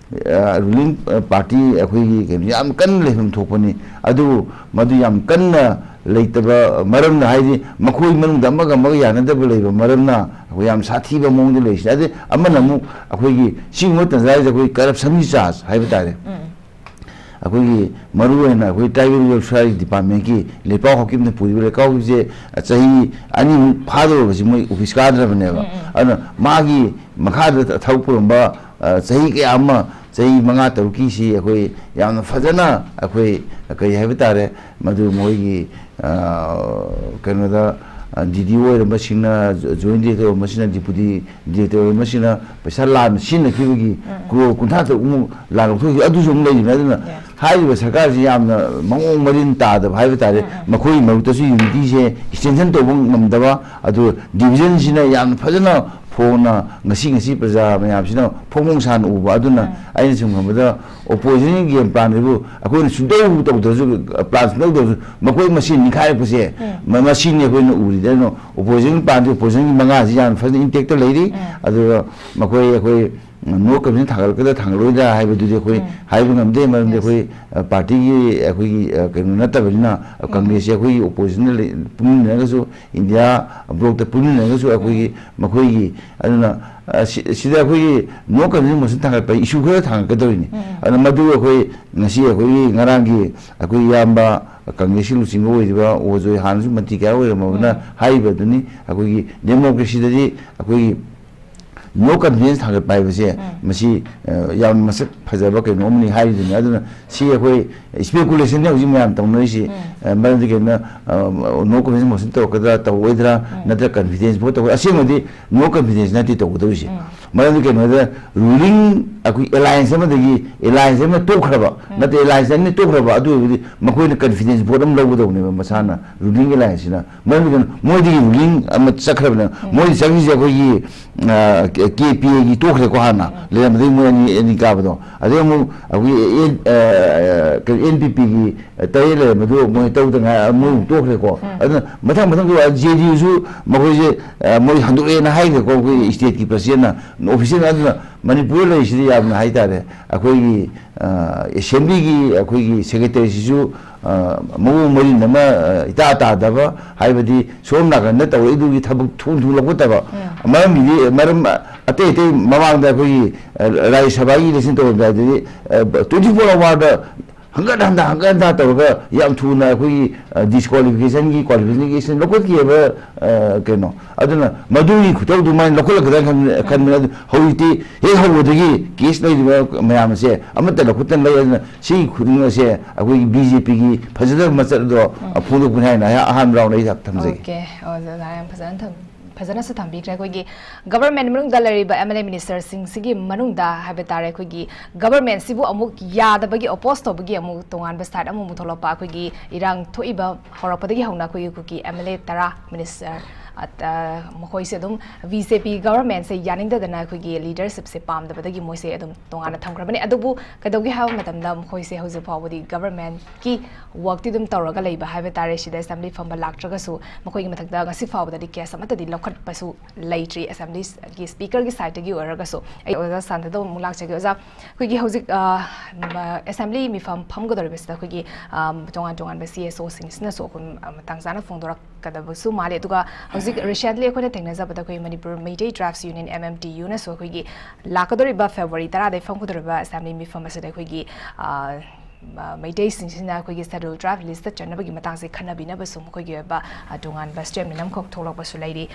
ꯑ, ꯔꯨꯂꯤꯡ, ꯑ, ꯄꯥꯔꯇꯤ ꯑꯩꯈꯣꯏꯒꯤ ꯀꯩꯅꯣ ꯌꯥꯝ ꯀꯟꯅ ꯂꯩꯐꯝ ꯊꯣꯛꯄꯅꯤ꯫ ꯑꯗꯨꯕꯨ ꯃꯗꯨ ꯌꯥꯝ ꯀꯟꯅ ꯂꯩꯇꯕ ꯃꯔꯝꯅ, ꯍꯥꯏꯗꯤ ꯃꯈꯣꯏ ꯃꯅꯨꯡꯗ ꯑꯃꯒ ꯑꯃꯒ ꯌꯥꯅꯗꯕ ꯂꯩꯕ ꯃꯔꯝꯅ ꯑꯩꯈꯣꯏ ꯌꯥꯝ ꯁꯥꯊꯤꯕ ꯃꯑꯣꯡꯗ ꯂꯩꯔꯤꯁꯤꯅꯦ꯫ ꯑꯗꯩ ꯑꯃꯅ ꯑꯃꯨꯛ ꯑꯩꯈꯣꯏꯒꯤ ꯁꯤꯒꯨꯝꯕ ꯇꯟꯖꯥꯁꯤꯗ ꯑꯩꯈꯣꯏ ꯀꯔꯞꯁꯟꯒꯤ ꯆꯥꯔꯖ ꯍꯥꯏꯕ ꯇꯥꯔꯦ꯫ ꯑꯩꯈꯣꯏꯒꯤ ꯃꯔꯨꯑꯣꯏꯅ ꯑꯩꯈꯣꯏ ꯇ꯭ꯔꯥꯏꯕꯦꯜ ꯋꯦꯜꯐꯤꯌꯔ ꯗꯤꯄꯥꯔꯠꯃꯦꯟꯀꯤ ꯂꯩꯄꯥꯛ ꯍꯥꯎꯀꯤꯞꯅ ꯄꯨꯔꯤꯕ ꯂꯩꯄꯥꯛ ꯍꯥꯎꯀꯤꯞꯁꯦ ꯆꯍꯤ ꯑꯅꯤꯃꯨꯛ ꯐꯥꯗꯧꯔꯕꯁꯤ ꯃꯣꯏ ꯑꯣꯐꯤꯁ ꯀꯥꯗ꯭ꯔꯕꯅꯦꯕ꯫ ꯑꯗꯨꯅ ꯃꯥꯒꯤ ꯃꯈꯥꯗ ꯊꯕꯛ ꯄꯨꯔꯝꯕ, ꯑ, ꯆꯍꯤ ꯀꯌꯥ ꯑꯃ, ꯆꯍꯤ ꯃꯉꯥ ꯇꯔꯨꯛꯀꯤꯁꯤ ꯑꯩꯈꯣꯏ ꯌꯥꯝꯅ ꯐꯖꯅ ꯑꯩꯈꯣꯏ ꯀꯔꯤ ꯍꯥꯏꯕ ꯇꯥꯔꯦ, ꯃꯗꯨ ꯃꯣꯏꯒꯤ, ꯑ, ꯀꯩꯅꯣꯗ, ꯑ, ꯗꯤ ꯗꯤ ꯑꯣ ꯑꯣꯏꯔꯝꯕꯁꯤꯡꯅ, ꯖꯣ-, ꯖꯣꯏꯟ ꯗꯤꯔꯦꯛꯇꯔ ꯑꯣꯏꯔꯝꯕꯁꯤꯡꯅ, ꯗꯤꯄꯨꯇꯤ ꯗꯤꯔꯦꯛꯇꯔ ꯑꯣꯏꯔꯝꯕꯁꯤꯡꯅ ꯄꯩꯁꯥ ꯂꯥꯟꯅ ꯁꯤꯖꯤꯟꯅꯈꯤꯕꯒꯤ ꯀ꯭ꯔꯣꯔ ꯀꯨꯟꯊ꯭ꯔꯥ ꯇꯔꯨꯛꯃꯨꯛ ꯂꯥꯟ ꯂꯧꯊꯣꯛꯈꯤꯕ ꯑꯗꯨꯁꯨ ꯑꯃꯨꯛ ꯂꯩꯔꯤꯕꯅꯤ꯫ ꯑꯗꯨꯅ ꯍꯥꯏꯔꯤꯕ ꯁꯔꯀꯥꯔꯁꯤ ꯌꯥꯝꯅ ꯃꯑꯣꯡ ꯃꯔꯤꯟ ꯇꯥꯗꯕ ꯍꯥꯏꯕ ꯇꯥꯔꯦ꯫ ꯃꯈꯣꯏꯒꯤ ꯃꯔꯛꯇꯁꯨ ꯌꯨꯅꯤꯇꯤꯁꯦ ꯏꯁꯇ꯭ꯔꯦꯡꯊꯟ ꯇꯧꯕ ꯉꯝꯗꯕ, ꯑꯗꯨ ꯗꯤꯚꯤꯖꯟꯁꯤꯅ ꯌꯥꯝꯅ ꯐꯖꯅ ꯐꯣꯡꯅ ꯉꯁꯤ, ꯉꯁꯤ ꯄ꯭ꯔꯖꯥ ꯃꯌꯥꯝꯁꯤꯅ ꯐꯣꯡ ꯐꯣꯡ ꯁꯥꯅ ꯎꯕ꯫ ꯑꯗꯨꯅ ꯑꯩꯅ ꯁꯨꯝ ꯈꯟꯕꯗ ꯑꯣꯄꯣꯖꯤꯁꯟꯒꯤ ꯒꯦꯝ ꯄ꯭ꯂꯥꯟꯁꯤꯕꯨ ꯑꯩꯈꯣꯏꯅ ꯁꯨꯡꯇꯧ ꯇꯧꯗ꯭ꯔꯁꯨ, ꯄ꯭ꯂꯥꯟ ꯁꯨꯡꯇꯧ ꯇꯧꯗ꯭ꯔꯁꯨ, ꯃꯈꯣꯏ ꯃꯁꯦꯟ ꯅꯤꯡꯈꯥꯏꯔꯛꯄꯁꯦ, ꯃ-, ꯃꯁꯤꯅꯤ ꯑꯩꯈꯣꯏꯅ ꯎꯔꯤꯗ꯫ ꯑꯗꯨꯅ ꯑꯣꯄꯣꯖꯤꯁꯟ ꯄ꯭ꯂꯥꯟꯁꯤ, ꯑꯣꯄꯣꯖꯤꯁꯟꯒꯤ ꯃꯉꯥꯁꯤ ꯌꯥꯝꯅ ꯐꯖꯅ ꯏꯟꯇꯦꯛꯇ ꯂꯩꯔꯤ꯫ ꯑꯗꯨꯒ ꯃꯈꯣꯏ, ꯑꯩꯈꯣꯏ ꯅꯣ ꯀꯟꯐꯤꯗꯦꯟꯁ ꯊꯥꯡꯒꯠꯂꯛꯀꯗ꯭ꯔꯥ ꯊꯥꯡꯒꯠꯂꯣꯏꯗ꯭ꯔꯥ ꯍꯥꯏꯕꯗꯨꯗꯤ ꯑꯩꯈꯣꯏ ꯎꯝ꯫ ꯍꯥꯏꯕ ꯉꯝꯗꯦ꯫ ꯃꯔꯝꯗꯤ Yes. ꯑꯩꯈꯣꯏ, ꯑ, ꯄꯥꯔꯇꯤꯒꯤ ꯑꯩꯈꯣꯏꯒꯤ, ꯑ, ꯀꯩꯅꯣ ꯅꯠꯇꯕꯅꯤꯅ, ꯑ, ꯎꯝ꯫ ꯀꯪꯒ꯭ꯔꯦꯁꯁꯦ ꯑꯩꯈꯣꯏꯒꯤ ꯑꯣꯄꯣꯖꯤꯁꯟꯗ ꯂꯩ-, ꯄꯨꯟꯃꯤꯟꯅꯔꯒꯁꯨ, ꯏꯟꯗꯤꯌꯥ ꯕ꯭ꯂꯣꯛꯇ ꯄꯨꯟꯃꯤꯟꯅꯔꯒꯁꯨ ꯑꯩꯈꯣꯏꯒꯤ, ꯎꯝ꯫ ꯃꯈꯣꯏꯒꯤ, ꯑꯗꯨꯅ, ꯑ, ꯁꯤ-, ꯁꯤꯗ ꯑꯩꯈꯣꯏꯒꯤ ꯅꯣ ꯀꯟꯐꯤꯗꯦꯟꯁ ꯃꯣꯁꯟ ꯊꯥꯡꯒꯠꯄ ꯏꯁꯨ ꯈꯔ ꯊꯥꯡꯒꯠꯀꯗꯧꯔꯤꯅꯤ꯫ ꯎꯝ꯫ ꯑꯗꯨꯅ ꯃꯗꯨ ꯑꯩꯈꯣꯏ ꯉꯁꯤ ꯑꯩꯈꯣꯏꯒꯤ ꯉꯔꯥꯡꯒꯤ ꯑꯩꯈꯣꯏ ꯏꯌꯥꯝꯕ ꯀꯪꯒ꯭ꯔꯦꯁꯀꯤ ꯂꯨꯆꯤꯡꯕ ꯑꯣꯏꯔꯤꯕ ꯑꯣꯖꯣꯏ, ꯍꯥꯟꯅꯁꯨ ꯃꯟꯇ꯭ꯔꯤ ꯀꯌꯥ ꯑꯣꯏꯔꯝꯃꯕꯅ ꯎꯝ꯫ ꯍꯥꯏꯔꯤꯕ ꯑꯗꯨꯅꯤ꯫ ꯑꯩꯈꯣꯏꯒꯤ ꯗꯦꯃꯣꯀ꯭ꯔꯦꯁꯤꯗꯗꯤ ꯑꯩꯈꯣꯏꯒꯤ ꯅꯣ ꯀꯟꯐꯤꯗꯦꯟꯁ ꯊꯥꯡꯒꯠꯄ ꯍꯥꯏꯕꯁꯦ ꯎꯝ꯫ ꯃꯁꯤ, ꯑ, ꯌꯥꯝ ꯃꯁꯛ ꯐꯖꯕ ꯀꯩꯅꯣ ꯑꯃꯅꯤ ꯍꯥꯏꯔꯤꯗꯨꯅꯤ꯫ ꯑꯗꯨꯅ ꯁꯤ ꯑꯩꯈꯣꯏ ꯏꯁꯄꯦꯀꯨꯂꯦꯁꯟꯅꯤ ꯍꯧꯖꯤꯛ ꯃꯌꯥꯝ ꯇꯧꯅꯔꯤꯁꯤ꯫ ꯎꯝ꯫ ꯑ, ꯃꯔꯝꯗꯤ ꯀꯩꯅꯣ, ꯑ, ꯅꯣ ꯀꯟꯐꯤꯗꯦꯟꯁ ꯃꯣꯁꯟ ꯇꯧꯔꯛꯀꯗ꯭ꯔꯥ ꯇꯧꯔꯛꯑꯣꯏꯗ꯭ꯔꯥ, ꯎꯝ꯫ ꯅꯠꯇ꯭ꯔꯒ ꯀꯟꯐꯤꯗꯦꯟꯁ ꯚꯣꯠ ꯇꯧꯒꯗ꯭ꯔꯥ? ꯑꯁꯦꯡꯕꯗꯤ ꯅꯣ ꯀꯟꯐꯤꯗꯦꯟꯁ ꯅꯠꯇꯦ ꯇꯧꯒꯗꯧꯔꯤꯁꯦ꯫ ꯎꯝ꯫ ꯃꯔꯝꯗꯤ ꯀꯩꯅꯣꯗ ꯔꯨꯂꯤꯡ ꯑꯩꯈꯣꯏ ꯑꯦꯂꯥꯏꯟꯁ ꯑꯃꯗꯒꯤ ꯑꯦꯂꯥꯏꯟꯁ ꯑꯃ ꯇꯣꯛꯈ꯭ꯔꯕ, ꯎꯝ꯫ ꯅꯠꯇꯦ, ꯑꯦꯂꯥꯏꯟꯁ ꯑꯅꯤ ꯇꯣꯛꯈ꯭ꯔꯕ, ꯑꯗꯨ ꯑꯣꯏꯔꯒꯗꯤ ꯃꯈꯣꯏꯅ ꯀꯟꯐꯤꯗꯦꯟꯁ ꯚꯣꯠ ꯑꯃ ꯂꯧꯒꯗꯧꯕꯅꯦꯕ ꯃꯁꯥꯅ, ꯔꯨꯂꯤꯡ ꯑꯦꯂꯥꯏꯟꯁꯁꯤꯅ꯫ ꯃꯔꯝꯗꯤ ꯀꯩꯅꯣ, ꯃꯣꯏꯗꯒꯤ ꯔꯨꯂꯤꯡ ꯑꯃ ꯆꯠꯈ꯭ꯔꯕꯅꯦ꯫ ꯎꯝ꯫ ꯃꯣꯏꯗꯤ ꯆꯪꯉꯤꯁꯦ ꯑꯩꯈꯣꯏꯒꯤ, ꯑ, ꯀꯦ-, ꯀꯦ ꯄꯤ ꯑꯦꯒꯤ ꯇꯣꯛꯈ꯭ꯔꯦꯀꯣ ꯍꯥꯟꯅ꯫ ꯎꯝ꯫ ꯂꯩꯔꯝꯕꯗꯒꯤ ꯃꯣꯏ ꯑꯅꯤ, ꯑꯅꯤ ꯀꯥꯕꯗꯣ꯫ ꯑꯗꯩ ꯑꯃꯨꯛ ꯑꯩꯈꯣꯏꯒꯤ ꯑꯦꯟ-, ꯑ, ꯀꯩꯅꯣ, ꯑꯦꯟ ꯄꯤ ꯄꯤꯒꯤ ꯇꯔꯦꯠ ꯂꯩꯔꯝꯕꯗꯣ ꯃꯣꯏ ꯇꯔꯨꯛꯇ ꯉꯥꯏ, ꯃꯣꯏ ꯑꯃꯨꯛ ꯇꯣꯛꯈ꯭ꯔꯦꯀꯣ꯫ ꯎꯝ꯫ ꯑꯗꯨꯅ ꯃꯊꯪ ꯃꯊꯪ ꯖꯦ ꯗꯤ ꯌꯨꯁꯨ ꯃꯈꯣꯏꯁꯦ, ꯑ, ꯃꯣꯏ ꯍꯟꯗꯣꯛꯑꯦꯅ ꯍꯥꯏꯈ꯭ꯔꯦꯀꯣ ꯑꯩꯈꯣꯏꯒꯤ ꯎꯝ꯫ ꯁ꯭ꯇꯦꯠꯀꯤ ꯄ꯭ꯔꯁꯤꯗꯦꯟꯅ꯫ ꯑꯣꯐꯤꯁꯤꯌꯦꯜ ꯑꯗꯨꯅ ꯃꯅꯤꯄꯨꯔꯗ ꯂꯩꯔꯤꯁꯤꯗꯤ ꯌꯥꯝꯅ ꯍꯥꯏꯇꯥꯔꯦ, ꯑꯩꯈꯣꯏꯒꯤ, ꯑ, ꯑꯦꯁꯦꯝꯕ꯭ꯂꯤꯒꯤ ꯑꯩꯈꯣꯏꯒꯤ ꯁꯦꯀ꯭ꯔꯦꯇꯔꯤꯁꯤꯁꯨ, ꯑ, ꯃꯑꯣꯡ ꯃꯔꯤꯟ ꯑꯃ, ꯑ, ꯏꯇꯥ ꯇꯥꯗꯕ, ꯍꯥꯏꯕꯗꯤ ꯁꯣꯝ ꯅꯥꯀꯟꯗ ꯇꯧꯔꯛꯏꯗꯨꯒꯤ ꯊꯕꯛ ꯊꯨꯅ ꯊꯨꯅ ꯂꯧꯈꯠꯇꯕ꯫ ꯎꯝ꯫ ꯃꯔꯝꯒꯤꯗꯤ, ꯃꯔꯝ ꯑꯇꯩ ꯑꯇꯩ ꯃꯃꯥꯡꯗ ꯑꯩꯈꯣꯏꯒꯤ, ꯑ, ꯔꯥꯖ꯭ꯌ ꯁꯚꯥꯒꯤ ꯏꯂꯦꯛꯁꯟ ꯇꯧꯔꯝꯗꯥꯏꯗꯗꯤ, ꯑ, twenty four hour ꯗ ꯍꯪꯒꯠ ꯍꯟꯗ, ꯍꯪꯒꯠ ꯍꯟꯗ ꯇꯧꯔꯒ ꯌꯥꯝ ꯊꯨꯅ ꯑꯩꯈꯣꯏꯒꯤ, ꯑ, ꯗꯤꯁꯀ꯭ꯋꯥꯂꯤꯐꯤꯀꯦꯁꯟꯒꯤ, ꯀ꯭ꯋꯥꯂꯤꯐꯤꯀꯦꯁꯟꯒꯤ ꯑꯦꯛꯁꯟ ꯂꯧꯈꯠꯈꯤꯑꯕ, ꯑ, ꯀꯩꯅꯣ꯫ ꯑꯗꯨꯅ ꯃꯗꯨꯒꯤ ꯈꯨꯇꯧꯗꯨꯃꯥꯏꯅ ꯂꯧꯈꯠꯂꯛꯀꯗ꯭ꯔꯥ ꯈꯟ-, ꯈꯟꯕꯅꯤ꯫ ꯑꯗꯨ ꯍꯧꯖꯤꯛꯇꯤ ꯍꯦꯛ ꯍꯧꯕꯗꯒꯤ ꯀꯦꯁ ꯂꯩꯔꯤꯕ ꯃꯌꯥꯝ ꯑꯁꯦ ꯑꯃꯠꯇ ꯂꯧꯈꯠꯇꯅ ꯂꯩ꯫ ꯑꯗꯨꯅ ꯁꯤꯒꯤ ꯈꯨꯗꯤꯡꯃꯛ ꯑꯁꯦ ꯑꯩꯈꯣꯏꯒꯤ ꯕꯤ ꯖꯦ ꯄꯤꯒꯤ ꯐꯖꯗꯕ ꯃꯆꯠ ꯑꯗꯣ ꯎꯝ꯫ ꯐꯣꯡꯗꯣꯛꯄꯅꯤ ꯍꯥꯏꯅ ꯑꯩ ꯑꯍꯥꯟꯕ ꯔꯥꯎꯟꯗ ꯑꯩ ꯊꯝꯖꯒꯦ꯫ ꯑꯣꯀꯦ, ꯑꯣꯖꯥ ꯌꯥꯝ ꯐꯖꯅ ꯊꯝ-, ꯐꯖꯅꯁꯨ ꯊꯝꯕꯤꯈ꯭ꯔꯦ꯫ ꯑꯩꯈꯣꯏꯒꯤ ꯒꯚꯔꯟꯃꯦꯟ ꯃꯅꯨꯡꯗ ꯂꯩꯔꯤꯕ ꯑꯦꯝ ꯑꯦꯜ ꯑꯦ ꯃꯤꯅꯤꯁꯇꯔꯁꯤꯡꯁꯤꯒꯤ ꯃꯅꯨꯡꯗ ꯍꯥꯏꯕ ꯇꯥꯔꯦ, ꯑꯩꯈꯣꯏꯒꯤ ꯒꯚꯔꯟꯃꯦꯟꯁꯤꯕꯨ ꯑꯃꯨꯛ ꯌꯥꯗꯕꯒꯤ, ꯑꯣꯄꯣꯁ ꯇꯧꯕꯒꯤ ꯑꯃꯨꯛ ꯇꯣꯉꯥꯟꯕ ꯁꯥꯏꯠ ꯑꯃꯃꯨꯛ ꯊꯣꯛꯂꯛꯄ, ꯑꯩꯈꯣꯏꯒꯤ ꯏꯔꯥꯡ ꯊꯣꯛꯏꯕ ꯍꯧꯔꯛꯄꯗꯒꯤ ꯍꯧꯅ ꯑꯩꯈꯣꯏꯒꯤ ꯀꯨꯀꯤ ꯑꯦꯝ ꯑꯦꯜ ꯑꯦ ꯇꯔꯥ ꯃꯤꯅꯤꯁꯇꯔ ꯑꯠ-, ꯑ, ꯃꯈꯣꯏꯁꯦ ꯑꯗꯨꯝ ꯕꯤ ꯖꯦ ꯄꯤ ꯒꯚꯔꯟꯃꯦꯟꯁꯦ ꯌꯥꯅꯤꯡꯗꯗꯅ ꯑꯩꯈꯣꯏꯒꯤ ꯂꯤꯗꯔꯁꯤꯞꯁꯦ ꯄꯥꯝꯗꯕꯗꯒꯤ ꯃꯣꯏꯁꯦ ꯑꯗꯨꯝ ꯇꯣꯉꯥꯟꯅ ꯊꯝꯈ꯭ꯔꯕꯅꯤ꯫ ꯑꯗꯨꯕꯨ ꯀꯩꯗꯧꯒꯦ ꯍꯥꯏꯕ ꯃꯇꯝꯗ ꯃꯈꯣꯏꯁꯦ ꯍꯧꯖꯤꯛ ꯐꯥꯎꯕꯗꯤ ꯒꯚꯔꯟꯃꯦꯟꯀꯤ ꯋꯔꯛꯇꯤ ꯑꯗꯨꯝ ꯇꯧꯔꯒ ꯂꯩꯕ ꯍꯥꯏꯕ ꯇꯥꯔꯦ꯫ ꯁꯤꯗ ꯑꯦꯁꯦꯝꯕ꯭ꯂꯤ ꯐꯝꯕ ꯂꯥꯛꯇ꯭ꯔꯒꯁꯨ ꯃꯈꯣꯏꯒꯤ ꯃꯊꯛꯇ ꯉꯁꯤ ꯐꯥꯎꯕꯗꯗꯤ ꯀꯦꯁ ꯑꯃꯠꯇꯗꯤ ꯂꯧꯈꯠꯄꯁꯨ ꯂꯩꯇ꯭ꯔꯤ ꯑꯦꯁꯦꯝꯕ꯭ꯂꯤꯒꯤ ꯁ꯭ꯄꯤꯀꯔꯒꯤ ꯁꯥꯏꯠꯇꯒꯤ ꯑꯣꯏꯔꯒꯁꯨ꯫ ꯑꯩ ꯑꯣꯖꯥ ꯁꯥꯟꯇꯗ ꯑꯃꯨꯛ ꯂꯥꯛꯆꯒꯦ꯫ ꯑꯣꯖꯥ, ꯑꯩꯈꯣꯏꯒꯤ ꯍꯧꯖꯤꯛ, ꯑ, ꯃ-, ꯑꯦꯁꯦꯝꯕ꯭ꯂꯤ ꯃꯤꯐꯝ ꯐꯝꯒꯗꯧꯔꯤꯕꯁꯤꯗ ꯑꯩꯈꯣꯏꯒꯤ, ꯑ, ꯇꯣꯉꯥꯟ ꯇꯣꯉꯥꯟꯕ ꯁꯤ ꯑꯦꯁ ꯑꯣꯁꯤꯡꯁꯤꯅꯁꯨ ꯑꯩꯈꯣꯏ, ꯑ, ꯃꯇꯥꯡ ꯆꯥꯅ ꯐꯣꯡꯗꯣꯔꯛꯀꯗꯕꯁꯨ ꯃꯥꯜꯂꯤ꯫ ꯑꯗꯨꯒ ꯍꯧꯖꯤꯛ ꯔꯤꯁꯦꯟꯠꯂꯤ ꯑꯩꯈꯣꯏꯅ ꯊꯦꯡꯅꯖꯕꯗ ꯑꯩꯈꯣꯏ Manipur Meitei tribes union, M M T ꯌꯨꯅꯁꯨ ꯑꯩꯈꯣꯏꯒꯤ ꯂꯥꯛꯀꯗꯧꯔꯤꯕ ꯐꯦꯕ꯭ꯔꯨꯋꯥꯔꯤ ꯇꯔꯥꯗꯒꯤ ꯐꯝꯒꯗꯧꯔꯤꯕ ꯑꯦꯁꯦꯝꯕ꯭ꯂꯤ ꯃꯤꯐꯝ ꯑꯁꯤꯗ ꯑꯩꯈꯣꯏꯒꯤ, ꯑ, ꯃ-, ꯃꯩꯇꯩꯁꯤꯡꯁꯤꯅ ꯑꯩꯈꯣꯏꯒꯤ ꯁꯦꯗ꯭ꯌꯨꯜ ꯇ꯭ꯔꯥꯏꯕ ꯂꯤꯁꯇ ꯆꯟꯅꯕꯒꯤ ꯃꯇꯥꯡꯁꯦ ꯈꯟꯅꯕꯤꯅꯕꯁꯨ ꯃꯈꯣꯏꯒꯤ ꯑꯣꯏꯕ, ꯑ, ꯇꯣꯉꯥꯟꯕ ꯁ꯭ꯇꯦꯠꯃꯦꯟ ꯑꯃꯈꯛ ꯊꯣꯛꯂꯛꯄꯁꯨ ꯂꯩꯔꯤ꯫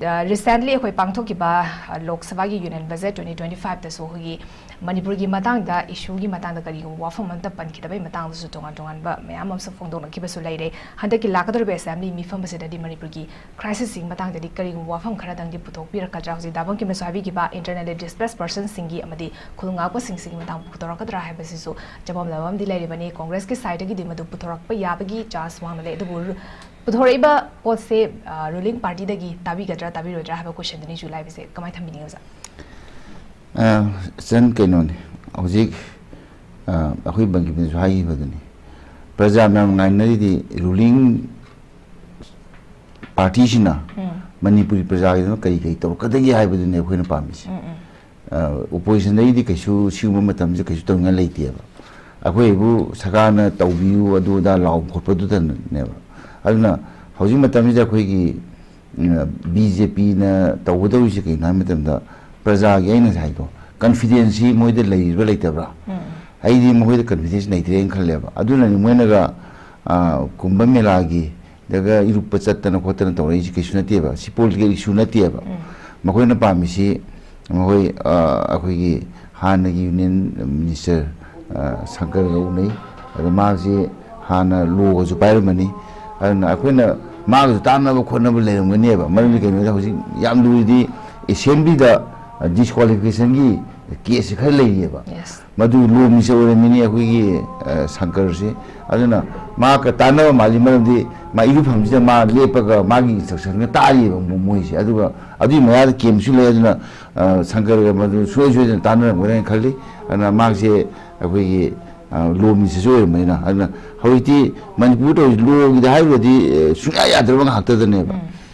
ꯑ, ꯔꯤꯁꯦꯟꯠꯂꯤ ꯑꯩꯈꯣꯏ ꯄꯥꯡꯊꯣꯛꯈꯤꯕ, ꯑ, ꯂꯣꯛ ꯁꯚꯥꯒꯤ ꯌꯨꯅꯤꯌꯟ ꯕꯖꯦꯠ ꯇ꯭ꯋꯦꯟꯇꯤ ꯇ꯭ꯋꯦꯟꯇꯤ ꯐꯥꯏꯚꯇꯁꯨ ꯑꯩꯈꯣꯏꯒꯤ ꯃꯅꯤꯄꯨꯔꯒꯤ ꯃꯇꯥꯡꯗ, ꯏꯁꯨꯒꯤ ꯃꯇꯥꯡꯗ ꯀꯔꯤꯒꯨꯝꯕ ꯋꯥꯐꯝ ꯑꯃꯠꯇ ꯄꯟꯈꯤꯗꯕꯒꯤ ꯃꯇꯥꯡꯗꯁꯨ ꯇꯣꯉꯥꯟ ꯇꯣꯉꯥꯟꯕ ꯃꯌꯥꯝ ꯑꯃꯁꯨ ꯐꯣꯡꯗꯣꯛꯅꯈꯤꯕꯁꯨ ꯂꯩꯔꯦ꯫ ꯍꯟꯗꯛꯀꯤ ꯂꯥꯛꯀꯗꯧꯔꯤꯕ ꯑꯦꯁꯦꯝꯕ꯭ꯂꯤ ꯃꯤꯐꯝ ꯑꯁꯤꯗꯗꯤ ꯃꯅꯤꯄꯨꯔꯒꯤ ꯀ꯭ꯔꯥꯏꯁꯤꯁꯁꯤꯡꯒꯤ ꯃꯇꯥꯡꯗꯗꯤ ꯀꯔꯤꯒꯨꯝꯕ ꯋꯥꯐꯝ ꯈꯔꯗꯪꯗꯤ ꯄꯨꯊꯣꯛꯄꯤꯔꯛꯀꯗ꯭ꯔꯥ? ꯍꯧꯖꯤꯛ ꯗꯥ ꯕꯪꯀꯤꯝꯅꯁꯨ ꯍꯥꯏꯕꯤꯈꯤꯕ internally displaced personꯁꯤꯡꯒꯤ ꯑꯃꯗꯤ ꯈꯨꯜ ꯉꯥꯛꯄꯁꯤꯡꯁꯤꯒꯤ ꯃꯇꯥꯡ ꯄꯨꯊꯣꯔꯛꯀꯗ꯭ꯔꯥ ꯍꯥꯏꯕꯁꯤꯁꯨ ꯆꯃꯝꯅꯕ ꯑꯃꯗꯤ ꯂꯩꯔꯤꯕꯅꯤ꯫ ꯀꯣꯡꯒ꯭ꯔꯦꯁꯀꯤ ꯁꯥꯏꯠꯇꯒꯤꯗꯤ ꯃꯗꯨ ꯄꯨꯊꯣꯔꯛꯄ ꯌꯥꯕꯒꯤ ꯆꯥꯟꯁ ꯋꯥꯡꯅ ꯂꯩ꯫ ꯑꯗꯨꯕꯨ ꯔꯨ-, ꯄꯨꯊꯣꯔꯛꯏꯕ ꯄꯣꯠꯁꯦ, ꯑ, ꯔꯨꯂꯤꯡ ꯄꯥꯔꯇꯤꯗꯒꯤ ꯇꯥꯕꯤꯒꯗ꯭ꯔꯥ ꯇꯥꯕꯤꯔꯣꯏꯗ꯭ꯔꯥ ꯍꯥꯏꯕ ꯀꯣꯏꯁꯟꯗꯨꯅꯤ ꯏꯁꯨ ꯂꯥꯛꯏꯕꯁꯦ꯫ ꯀꯃꯥꯏꯅ ꯊꯝꯕꯤꯅꯤꯡꯉꯤ, ꯑꯣꯖꯥ? ꯑ, ꯏꯆꯟ, ꯀꯩꯅꯣꯅꯤ, ꯍꯧꯖꯤꯛ, ꯑ, ꯑꯩꯈꯣꯏ ꯕꯪꯀꯤꯝꯅꯁꯨ ꯍꯥꯏꯈꯤꯕꯗꯨꯅꯤ, ꯄ꯭ꯔꯖꯥ ꯃꯌꯥꯝ ꯉꯥꯏꯅꯔꯤꯗꯤ ꯔꯨꯂꯤꯡ ꯄꯥꯔꯇꯤꯁꯤꯅ ꯎꯝ꯫ ꯃꯅꯤꯄꯨꯔꯤ ꯄ꯭ꯔꯖꯥꯒꯤꯗꯃꯛ ꯀꯔꯤ ꯀꯔꯤ ꯇꯧꯔꯛꯀꯗꯒꯦ ꯍꯥꯏꯕꯗꯨꯅꯤ ꯑꯩꯈꯣꯏꯅ ꯄꯥꯝꯃꯤꯁꯦ꯫ ꯎꯝ, ꯎꯝ꯫ ꯑ, ꯑꯣꯄꯣꯖꯤꯁꯟꯗꯒꯤꯗꯤ ꯀꯩꯁꯨ ꯁꯤꯒꯨꯝꯕ ꯃꯇꯝꯁꯤꯗ ꯀꯩꯁꯨ ꯇꯧꯅꯤꯡꯉꯥꯏ ꯂꯩꯇꯦꯕ꯫ ꯑꯩꯈꯣꯏꯕꯨ ꯁꯔꯀꯥꯔꯅ ꯇꯧꯕꯤꯌꯨ ꯑꯗꯨ ꯑꯗꯥ ꯂꯥꯎꯕ ꯈꯣꯠꯄꯗꯨꯗꯅꯦꯕ꯫ ꯑꯗꯨꯅ ꯍꯧꯖꯤꯛ ꯃꯇꯝꯁꯤꯗ ꯑꯩꯈꯣꯏꯒꯤ, ꯎꯝ, ꯕꯤ ꯖꯦ ꯄꯤꯅ ꯇꯧꯒꯗꯧꯔꯤꯁꯦ ꯀꯩꯅꯣ ꯍꯥꯏꯕ ꯃꯇꯝꯗ, ꯄ꯭ꯔꯖꯥꯒꯤ, ꯑꯩꯅ ꯉꯁꯥꯏ ꯍꯥꯏꯗꯣ, ꯀꯟꯐꯤꯗꯦꯟꯁꯁꯤ ꯃꯣꯏꯗ ꯂꯩꯔꯤꯕ꯭ꯔꯥ ꯂꯩꯇꯕ꯭ꯔꯥ? ꯎꯝ꯫ ꯑꯩꯗꯤ ꯃꯈꯣꯏꯗ ꯀꯟꯐꯤꯗꯦꯟꯁ ꯂꯩꯇ꯭ꯔꯦꯅ ꯈꯜꯂꯦꯕ꯫ ꯑꯗꯨꯅꯅꯤ ꯃꯣꯏꯅꯒ, ꯑ, ꯀꯨꯝꯚ ꯃꯦꯂꯥꯒꯤ ꯗꯒ ꯏꯔꯨꯞꯄ ꯆꯠꯇꯅ ꯈꯣꯠꯇꯅ ꯇꯧꯔꯛꯏꯁꯤ ꯀꯩꯁꯨ ꯅꯠꯇꯦꯕ꯫ ꯁꯤ ꯄꯣꯂꯤꯇꯤꯀꯦꯜ ꯏꯁꯨ ꯅꯠꯇꯦꯕ꯫ ꯎꯝ꯫ ꯃꯈꯣꯏꯅ ꯄꯥꯝꯃꯤꯁꯤ, ꯃꯈꯣꯏ, ꯑ, ꯑꯩꯈꯣꯏꯒꯤ ꯍꯥꯟꯅꯒꯤ ꯌꯨꯅꯤꯌꯟ ꯃꯤꯅꯤꯁꯇꯔ, ꯑ, ꯁꯪꯀꯔꯒ ꯎꯅꯩ꯫ ꯑꯗꯣ ꯃꯥꯁꯤ ꯍꯥꯟꯅ ꯂꯣꯒꯁꯨ ꯄꯥꯏꯔꯝꯕꯅꯤ꯫ ꯑꯗꯨꯅ ꯑꯩꯈꯣꯏꯅ ꯃꯥꯒꯁꯨ ꯇꯥꯟꯅꯕ ꯈꯣꯠꯅꯕ ꯂꯩꯔꯝꯒꯅꯦꯕ꯫ ꯃꯔꯝꯗꯤ ꯀꯩꯅꯣꯗ ꯍꯧꯖꯤꯛ ꯌꯥꯝ ꯂꯨꯔꯤꯗꯤ ꯑꯦꯁꯦꯝꯕ꯭ꯂꯤꯗ, ꯑ, ꯗꯤꯁꯀ꯭ꯋꯥꯂꯤꯐꯤꯀꯦꯁꯟꯒꯤ ꯀꯦꯁꯁꯦ ꯈꯔ ꯂꯩꯔꯤꯑꯕ꯫ Yes꯫ ꯃꯗꯨ ꯂꯣ ꯃꯤꯅꯤꯁꯇꯔ ꯑꯣꯏꯔꯝꯃꯤꯅꯤ ꯑꯩꯈꯣꯏꯒꯤ, ꯑ, ꯁꯪꯀꯔꯁꯤ꯫ ꯑꯗꯨꯅ ꯃꯍꯥꯛꯀ ꯇꯥꯟꯅꯕ ꯃꯥꯜꯂꯤ, ꯃꯔꯝꯗꯤ ꯃꯥ ꯏꯔꯨꯐꯝꯁꯤꯗ ꯃꯥ ꯂꯦꯞꯄꯒ ꯃꯥꯒꯤ instructionꯒ ꯇꯥꯔꯤꯕ ꯃꯣ-, ꯃꯣꯏꯁꯦ꯫ ꯑꯗꯨꯒ ꯑꯗꯨꯒꯤ ꯃꯌꯥꯗ camp ꯁꯨ ꯂꯩ꯫ ꯑꯗꯨꯅ, ꯑ, ꯁꯪꯀꯔꯒ ꯃꯗꯨ ꯁꯨꯡꯁꯣꯏ ꯁꯣꯏꯗꯅ ꯇꯥꯟꯅꯔꯝꯒꯅꯤ ꯍꯥꯏꯅ ꯈꯜꯂꯤ꯫ ꯑꯗꯨꯅ ꯃꯥꯁꯦ ꯑꯩꯈꯣꯏꯒꯤ, ꯑ, law minister ꯁꯨ ꯑꯣꯏꯔꯝꯕꯅꯤꯅ꯫ ꯑꯗꯨꯅ ꯍꯧꯖꯤꯛꯇꯤ ꯃꯅꯤꯄꯨꯔ ꯇꯧꯔꯤꯁꯤ law ꯒꯤꯗ ꯍꯥꯏꯔꯨꯔꯗꯤ, ꯑ, ꯁꯨꯡꯌꯥ ꯌꯥꯗ꯭ꯔꯕ ꯉꯥꯛꯇꯗꯅꯦꯕ꯫ ꯎꯝ꯫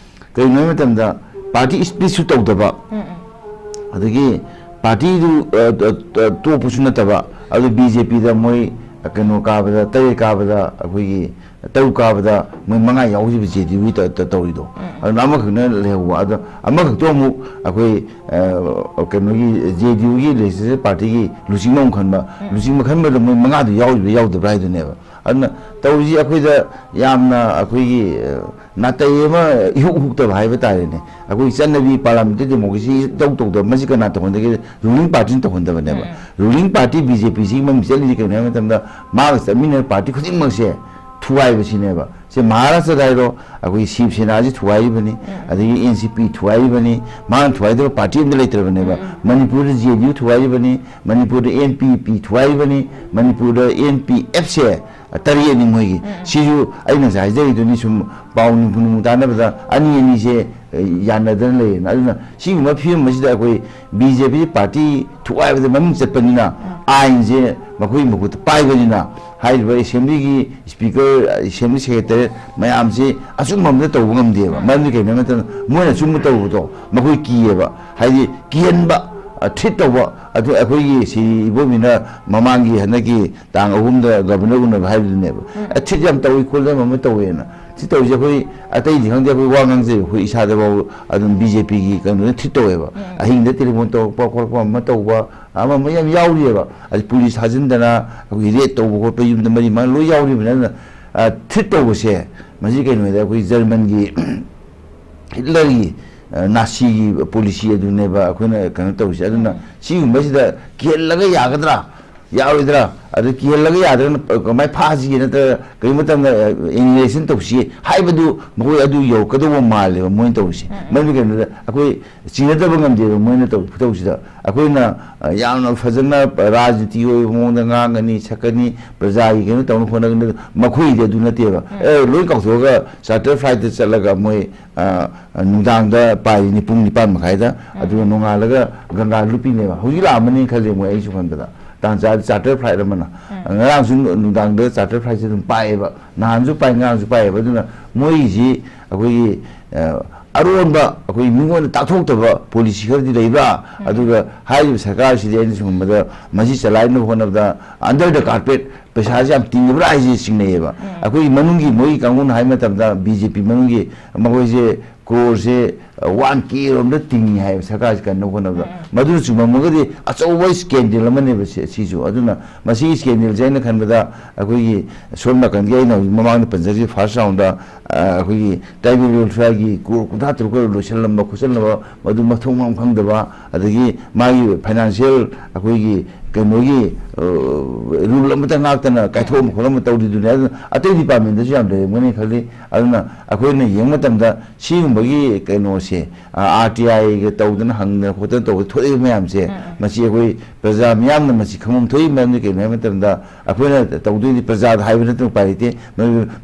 ꯀꯩꯒꯤꯅꯣ ꯍꯥꯏꯕ ꯃꯇꯝꯗ party split ꯁꯨ ꯇꯧꯗꯕ, ꯎꯝ, ꯎꯝ꯫ ꯑꯗꯒꯤ party ꯗꯨ, ꯑ, ꯑ, ꯑ, ꯇꯣꯛꯄꯁꯨ ꯅꯠꯇꯕ, ꯑꯗꯨ BJP ꯗ ꯃꯣꯏ, ꯑ, ꯀꯩꯅꯣ ꯀꯥꯕꯗ, ꯇꯔꯦꯠ ꯀꯥꯕꯗ ꯑꯩꯈꯣꯏꯒꯤ ꯇꯔꯨꯛ ꯀꯥꯕꯗ ꯃꯣꯏ ꯃꯉꯥ ꯌꯥꯎꯈꯤꯕ JDU ꯒꯤ ꯇ-, ꯇ-, ꯇꯧꯔꯤꯗꯣ꯫ ꯎꯝ꯫ ꯑꯗꯨꯅ ꯑꯃꯈꯛꯅ ꯂꯩꯍꯧꯕ꯫ ꯑꯗꯣ ꯑꯃꯈꯛꯇꯣ ꯑꯃꯨꯛ ꯑꯩꯈꯣꯏ, ꯑ, ꯀꯩꯅꯣꯒꯤ JDU ꯒꯤ legislative party ꯒꯤ ꯂꯨꯆꯤꯡꯕ ꯑꯃꯨꯛ ꯈꯟꯕ, ꯎꯝ꯫ ꯂꯨꯆꯤꯡꯕ ꯈꯟꯕꯗ ꯃꯣꯏ ꯃꯉꯥꯗꯨ ꯌꯥꯎꯔꯤꯕ꯭ꯔꯥ ꯌꯥꯎꯗꯕ꯭ꯔꯥ ꯍꯥꯏꯗꯨꯅꯦꯕ꯫ ꯑꯗꯨꯅ ꯇꯧꯔꯤꯁꯤ ꯑꯩꯈꯣꯏꯗ ꯌꯥꯝꯅ ꯑꯩꯈꯣꯏꯒꯤ, ꯑ, ꯅꯥꯇꯩ ꯑꯃ ꯏꯍꯨꯛ ꯍꯨꯛꯇꯕ ꯍꯥꯏꯕ ꯇꯥꯔꯦꯅꯦ꯫ ꯑꯩꯈꯣꯏꯒꯤ ꯆꯠꯅꯕꯤ parliamentary democracy ꯇꯧ ꯇꯧꯗꯕ, ꯃꯁꯤ ꯀꯅꯥ ꯇꯧꯍꯟꯗꯒꯦ? Ruling party ꯅ ꯇꯧꯍꯟꯗꯕꯅꯦꯕ꯫ ꯎꯝ꯫ Ruling party BJP ꯁꯤꯒꯤ ꯃꯃꯤꯡ ꯆꯠꯂꯤꯁꯤ ꯀꯩꯅꯣ ꯍꯥꯏꯕ ꯃꯇꯝꯗ, ꯃꯥꯒ ꯆꯠꯃꯤꯟꯅꯕ party ꯈꯨꯗꯤꯡꯃꯛꯁꯦ ꯊꯨꯒꯥꯏꯕꯁꯤꯅꯦꯕ꯫ ꯁꯦ ꯃꯍꯥꯔꯥꯁꯇ꯭ꯔꯗ ꯍꯥꯏꯔꯣ, ꯑꯩꯈꯣꯏꯒꯤ ꯁꯤꯕ ꯁꯦꯅꯥꯁꯤ ꯊꯨꯒꯥꯏꯔꯤꯕꯅꯤ, ꯎꯝ꯫ ꯑꯗꯒꯤ NCP ꯊꯨꯒꯥꯏꯔꯤꯕꯅꯤ, ꯃꯥꯅ ꯊꯨꯒꯥꯏꯗꯕ party ꯑꯝꯇ ꯂꯩꯇ꯭ꯔꯕꯅꯦꯕ꯫ ꯎꯝ꯫ ꯃꯅꯤꯄꯨꯔꯗ JDU ꯊꯨꯒꯥꯏꯔꯤꯕꯅꯤ, ꯃꯅꯤꯄꯨꯔꯗ NPP ꯊꯨꯒꯥꯏꯔꯤꯕꯅꯤ, ꯃꯅꯤꯄꯨꯔꯗ NPF ꯁꯦ ꯇꯔꯦꯠꯅꯤ ꯃꯣꯏꯒꯤ꯫ ꯎꯝ꯫ ꯁꯤꯁꯨ ꯑꯩꯅ ꯉꯁꯥꯏ ꯍꯥꯏꯖꯔꯤꯗꯨꯅꯤ, ꯁꯨꯝ ꯄꯥꯎ ꯅꯨꯡꯕꯨ ꯅꯨꯡꯕꯨ ꯇꯥꯟꯅꯕꯗ ꯑꯅꯤ ꯑꯅꯤꯁꯦ, ꯑꯦ, ꯌꯥꯅꯗꯅ ꯂꯩꯌꯦꯅ꯫ ꯑꯗꯨꯅ ꯁꯤꯒꯨꯝꯕ ꯐꯤꯕꯝ ꯑꯁꯤꯗ ꯑꯩꯈꯣꯏ BJP party ꯊꯨꯒꯥꯏꯕꯗ ꯃꯃꯤꯡ ꯆꯠꯄꯅꯤꯅ, ꯎꯝ꯫ ꯑꯥꯏꯟꯁꯦ ꯃꯈꯣꯏꯒꯤ ꯃꯈꯨꯠꯇ ꯄꯥꯏꯕꯅꯤꯅ, ꯍꯥꯏꯔꯤꯕ assembly ꯒꯤ speaker, assembly secretary ꯃꯌꯥꯝꯁꯤ ꯑꯆꯨꯝꯕ ꯑꯝꯇ ꯇꯧꯕ ꯉꯝꯗꯦꯕ꯫ ꯎꯝ꯫ ꯃꯔꯝꯗꯤ ꯀꯩꯅꯣ ꯍꯥꯏꯕ ꯃꯇꯝꯗ, ꯃꯣꯏꯅ ꯑꯆꯨꯝꯕ ꯇꯧꯕꯗꯣ ꯃꯈꯣꯏ ꯀꯤꯌꯦꯕ, ꯍꯥꯏꯗꯤ ꯀꯤꯍꯟꯕ, ꯑ, threat ꯇꯧꯕ꯫ ꯑꯗꯨ ꯑꯩꯈꯣꯏꯒꯤ ꯁꯤ ꯏꯕꯣꯕꯤꯅ ꯃꯃꯥꯡꯒꯤ ꯍꯟꯗꯛꯀꯤ ꯇꯥꯡ ꯑꯍꯨꯝꯗ governor ꯎꯅꯕ ꯍꯥꯏꯕꯗꯨꯅꯦꯕ꯫ ꯎꯝ꯫ ꯑ, threat ꯌꯥꯝ ꯇꯧꯏ ꯈꯣꯠꯂꯦ, ꯑꯃ ꯑꯃ ꯇꯧꯋꯦꯅ꯫ Threat ꯇꯧꯔꯤꯁꯦ ꯑꯩꯈꯣꯏ ꯑꯇꯩꯗꯤ ꯈꯪꯗꯦ, ꯑꯩꯈꯣꯏ ꯋꯥ ꯉꯥꯡꯖꯩ, ꯑꯩꯈꯣꯏ ꯏꯁꯥꯗꯐꯥꯎ ꯑꯗꯨꯝ BJP ꯒꯤ ꯀꯩꯅꯣꯗ threat ꯇꯧꯋꯦꯕ꯫ ꯎꯝ꯫ ꯑꯍꯤꯡꯗ telephone ꯇꯧꯔꯛꯄ ꯈꯣꯠꯂꯛꯄ ꯑꯃ ꯇꯧꯕ, ꯑꯃ ꯑꯃ ꯌꯥꯝ ꯌꯥꯎꯔꯤꯑꯕ꯫ ꯑꯗꯩ police ꯊꯥꯖꯤꯟꯗꯅ ꯑꯩꯈꯣꯏꯒꯤ raid ꯇꯧꯕ ꯈꯣꯠꯄ, ꯌꯨꯝꯗ ꯃꯔꯤ ꯃꯉꯥ ꯂꯣꯏ ꯌꯥꯎꯔꯤꯕꯅꯤ꯫ ꯑꯗꯨꯅ, ꯑ, threat ꯇꯧꯕꯁꯦ ꯃꯁꯤ ꯀꯩꯅꯣꯗ ꯑꯩꯈꯣꯏ German ꯒꯤ Hitler ꯒꯤ, ꯑ, Nazi ꯒꯤ policy ꯑꯗꯨꯅꯦꯕ ꯑꯩꯈꯣꯏꯅ ꯀꯩꯅꯣ ꯇꯧꯔꯤꯁꯦ꯫ ꯑꯗꯨꯅ ꯎꯝ꯫ ꯁꯤꯒꯨꯝꯕꯁꯤꯗ ꯀꯤꯍꯜꯂꯒ ꯌꯥꯒꯗ꯭ꯔꯥ? ꯌꯥꯔꯣꯏꯗ꯭ꯔꯥ? ꯑꯗꯨ ꯀꯤꯍꯜꯂꯒ ꯌꯥꯗ꯭ꯔꯒꯅ ꯀꯃꯥꯏꯅ ꯐꯥꯁꯤꯒꯦ? ꯅꯠꯇ꯭ꯔꯒ ꯀꯔꯤꯒꯨꯝꯕ ꯃꯇꯝꯗ ꯑꯦꯅꯤꯍꯤꯂꯦꯁꯟ ꯇꯧꯁꯤ ꯍꯥꯏꯕꯗꯨ ꯃꯈꯣꯏ ꯑꯗꯨ ꯌꯧꯔꯛꯀꯗꯧꯕ ꯃꯥꯜꯂꯦꯕ ꯃꯣꯏꯅ ꯇꯧꯔꯤꯁꯦ꯫ ꯎꯝ, ꯎꯝ꯫ ꯃꯔꯝꯗꯤ ꯀꯩꯅꯣꯗ ꯑꯩꯈꯣꯏ ꯆꯤꯡꯅꯗꯕ ꯉꯝꯗꯦꯕ ꯃꯣꯏꯅ ꯇꯧꯔꯤꯕ ꯈꯨꯇꯧꯁꯤꯗ꯫ ꯑꯩꯈꯣꯏꯅ, ꯑ, ꯌꯥꯝꯅ ꯐꯖꯅ ꯔꯥꯖꯅꯤꯇꯤ ꯑꯣꯏꯕ ꯃꯑꯣꯡꯗ ꯉꯥꯡꯒꯅꯤ, ꯁꯛꯀꯅꯤ, ꯄ꯭ꯔꯖꯥꯒꯤ ꯀꯩꯅꯣ ꯇꯧꯅꯕ ꯍꯣꯠꯅꯒꯅꯤ꯫ ꯃꯈꯣꯏꯒꯤꯗꯤ ꯑꯗꯨ ꯅꯠꯇꯦꯕ꯫ ꯎꯝ꯫ ꯑꯦ, ꯂꯣꯏ ꯀꯥꯎꯊꯣꯛꯑꯒ ꯆꯥꯔꯇꯔ ꯐ꯭ꯂꯥꯏꯠꯇ ꯆꯠꯂꯒ ꯃꯣꯏ, ꯑ, ꯅꯨꯡꯗꯥꯡꯗ ꯄꯥꯏꯔꯤꯅꯤ ꯄꯨꯡ ꯅꯤꯄꯥꯟ ꯃꯈꯥꯏꯗ, ꯎꯝ꯫ ꯑꯗꯨꯒ ꯅꯣꯡꯉꯥꯜꯂꯒ ꯒꯪꯒꯥ ꯂꯨꯞꯄꯤꯅꯦꯕ꯫ ꯍꯧꯖꯤꯛ ꯂꯥꯛꯑꯝꯃꯅꯤ ꯈꯜꯂꯦ ꯃꯣꯏ, ꯑꯩꯁꯨ ꯈꯟꯕꯗ꯫ ꯇꯥꯟ ꯆꯥꯔꯗꯤ ꯆꯥꯔꯇꯔ ꯐ꯭ꯂꯥꯏꯠ ꯑꯃꯅ꯫ ꯎꯝ꯫ ꯉꯔꯥꯡꯁꯨ ꯅꯨꯡꯗꯥꯡꯗ ꯆꯥꯔꯇꯔ ꯐ꯭ꯂꯥꯏꯠꯁꯦ ꯑꯗꯨꯝ ꯄꯥꯏꯌꯦꯕ, ꯅꯍꯥꯟꯁꯨ ꯄꯥꯏ, ꯉꯔꯥꯡꯁꯨ ꯄꯥꯏꯌꯦꯕ꯫ ꯑꯗꯨꯅ ꯃꯣꯏꯒꯤꯁꯤ ꯑꯩꯈꯣꯏꯒꯤ, ꯑ, ꯑꯔꯣꯟꯕ, ꯑꯩꯈꯣꯏ ꯃꯤꯉꯣꯟꯗ ꯇꯥꯛꯊꯣꯛꯇꯕ ꯄꯣꯂꯤꯁꯤ ꯈꯔꯗꯤ ꯂꯩꯕ꯭ꯔꯥ? ꯎꯝ꯫ ꯑꯗꯨꯒ ꯍꯥꯏꯔꯤꯕ ꯁꯔꯀꯥꯔꯁꯤꯗꯤ ꯑꯩꯅ ꯁꯨꯝ ꯈꯟꯕꯗ ꯃꯁꯤ ꯆꯂꯥꯏꯅꯕ ꯍꯣꯠꯅꯕꯗ under the carpet ꯄꯩꯁꯥꯁꯦ ꯌꯥꯝ ꯇꯤꯡꯉꯤꯕ꯭ꯔꯥ ꯍꯥꯏꯁꯦ ꯆꯤꯡꯅꯩꯌꯦꯕ꯫ ꯎꯝ꯫ ꯑꯩꯈꯣꯏꯒꯤ ꯃꯅꯨꯡꯒꯤ ꯃꯣꯏꯒꯤ ꯀꯥꯡꯕꯨꯅ ꯍꯥꯏꯕ ꯃꯇꯝꯗ ꯕꯤ ꯖꯦ ꯄꯤ ꯃꯅꯨꯡꯒꯤ ꯃꯈꯣꯏꯁꯦ ꯀ꯭ꯔꯣꯔꯁꯦ ꯋꯥꯟ ꯀꯦ ꯔꯣꯝꯗ ꯇꯤꯡꯉꯤ ꯍꯥꯏꯕ ꯁꯔꯀꯥꯔꯁꯤ ꯀꯟꯅꯕ ꯍꯣꯠꯅꯕꯗ꯫ ꯎꯝ꯫ ꯃꯗꯨꯅ ꯆꯨꯝꯃꯝꯃꯒꯗꯤ ꯑꯆꯧꯕ ꯁ꯭ꯀꯦꯟꯗꯦꯜ ꯑꯃꯅꯦꯕ ꯁꯤ-, ꯁꯤꯁꯨ꯫ ꯑꯗꯨꯅ ꯃꯁꯤꯒꯤ ꯁ꯭ꯀꯦꯟꯗꯦꯜꯁꯦ ꯑꯩꯅ ꯈꯟꯕꯗ ꯑꯩꯈꯣꯏꯒꯤ ꯁꯣꯝ ꯅꯥꯀꯟꯒꯤ ꯑꯩꯅ ꯍꯧꯖꯤꯛ ꯃꯃꯥꯡꯗ ꯄꯟꯖꯈꯤꯕ ꯐꯥꯔꯁ ꯔꯥꯎꯟꯗ, ꯑ, ꯑꯩꯈꯣꯏꯒꯤ ꯇ꯭ꯔꯥꯏꯕꯦꯜ ꯋꯦꯜꯐꯤꯌꯔꯒꯤ ꯀ꯭ꯔꯣꯔ ꯀꯨꯟꯊ꯭ꯔꯥ ꯇꯔꯨꯛ ꯈꯔ ꯂꯣꯏꯁꯤꯜꯂꯝꯕ ꯈꯣꯠꯆꯜꯂꯝꯕ ꯃꯗꯨ ꯃꯊꯣꯡ ꯃꯔꯝ ꯈꯪꯗꯕ, ꯑꯗꯒꯤ ꯃꯥꯒꯤ ꯐꯥꯏꯅꯥꯟꯁꯤꯌꯦꯜ ꯑꯩꯈꯣꯏꯒꯤ ꯀꯩꯅꯣꯒꯤ, ꯑ, ꯔꯨꯜ ꯑꯃꯇ ꯉꯥꯛꯇꯅ ꯀꯥꯏꯊꯣꯛꯑꯝꯕ ꯈꯣꯠꯂꯝꯕ ꯇꯧꯔꯤꯗꯨꯅꯦ꯫ ꯑꯗꯨꯅ ꯑꯇꯩ ꯗꯤꯄꯥꯔꯠꯃꯦꯟꯗꯁꯨ ꯌꯥꯝ ꯂꯩꯔꯝꯒꯅꯤ ꯈꯜꯂꯤ꯫ ꯑꯗꯨꯅ ꯑꯩꯈꯣꯏꯅ ꯌꯦꯡꯕ ꯃꯇꯝꯗ ꯁꯤꯒꯨꯝꯕꯒꯤ ꯀꯩꯅꯣꯁꯦ, ꯑꯥꯔ ꯇꯤ ꯑꯥꯏꯒ ꯇꯧꯗꯅ ꯍꯪꯗꯅ ꯈꯣꯠꯇꯅ ꯇꯧꯕ ꯊꯣꯛꯏꯕ ꯃꯌꯥꯝꯁꯦ, ꯎꯝ, ꯎꯝ꯫ ꯃꯁꯤ ꯑꯩꯈꯣꯏ ꯄ꯭ꯔꯖꯥ ꯃꯤꯌꯥꯝꯅ ꯃꯁꯤ ꯈꯪꯐꯝ ꯊꯣꯛꯏ꯫ ꯃꯔꯝꯗꯤ ꯀꯩꯅꯣ ꯍꯥꯏꯕ ꯃꯇꯝꯗ ꯑꯩꯈꯣꯏꯅ ꯇꯧꯗꯣꯏꯗꯤ ꯄ꯭ꯔꯖꯥꯗ ꯍꯥꯏꯕ ꯅꯠꯇꯅ ꯎꯄꯥꯏ ꯂꯩꯇꯦ꯫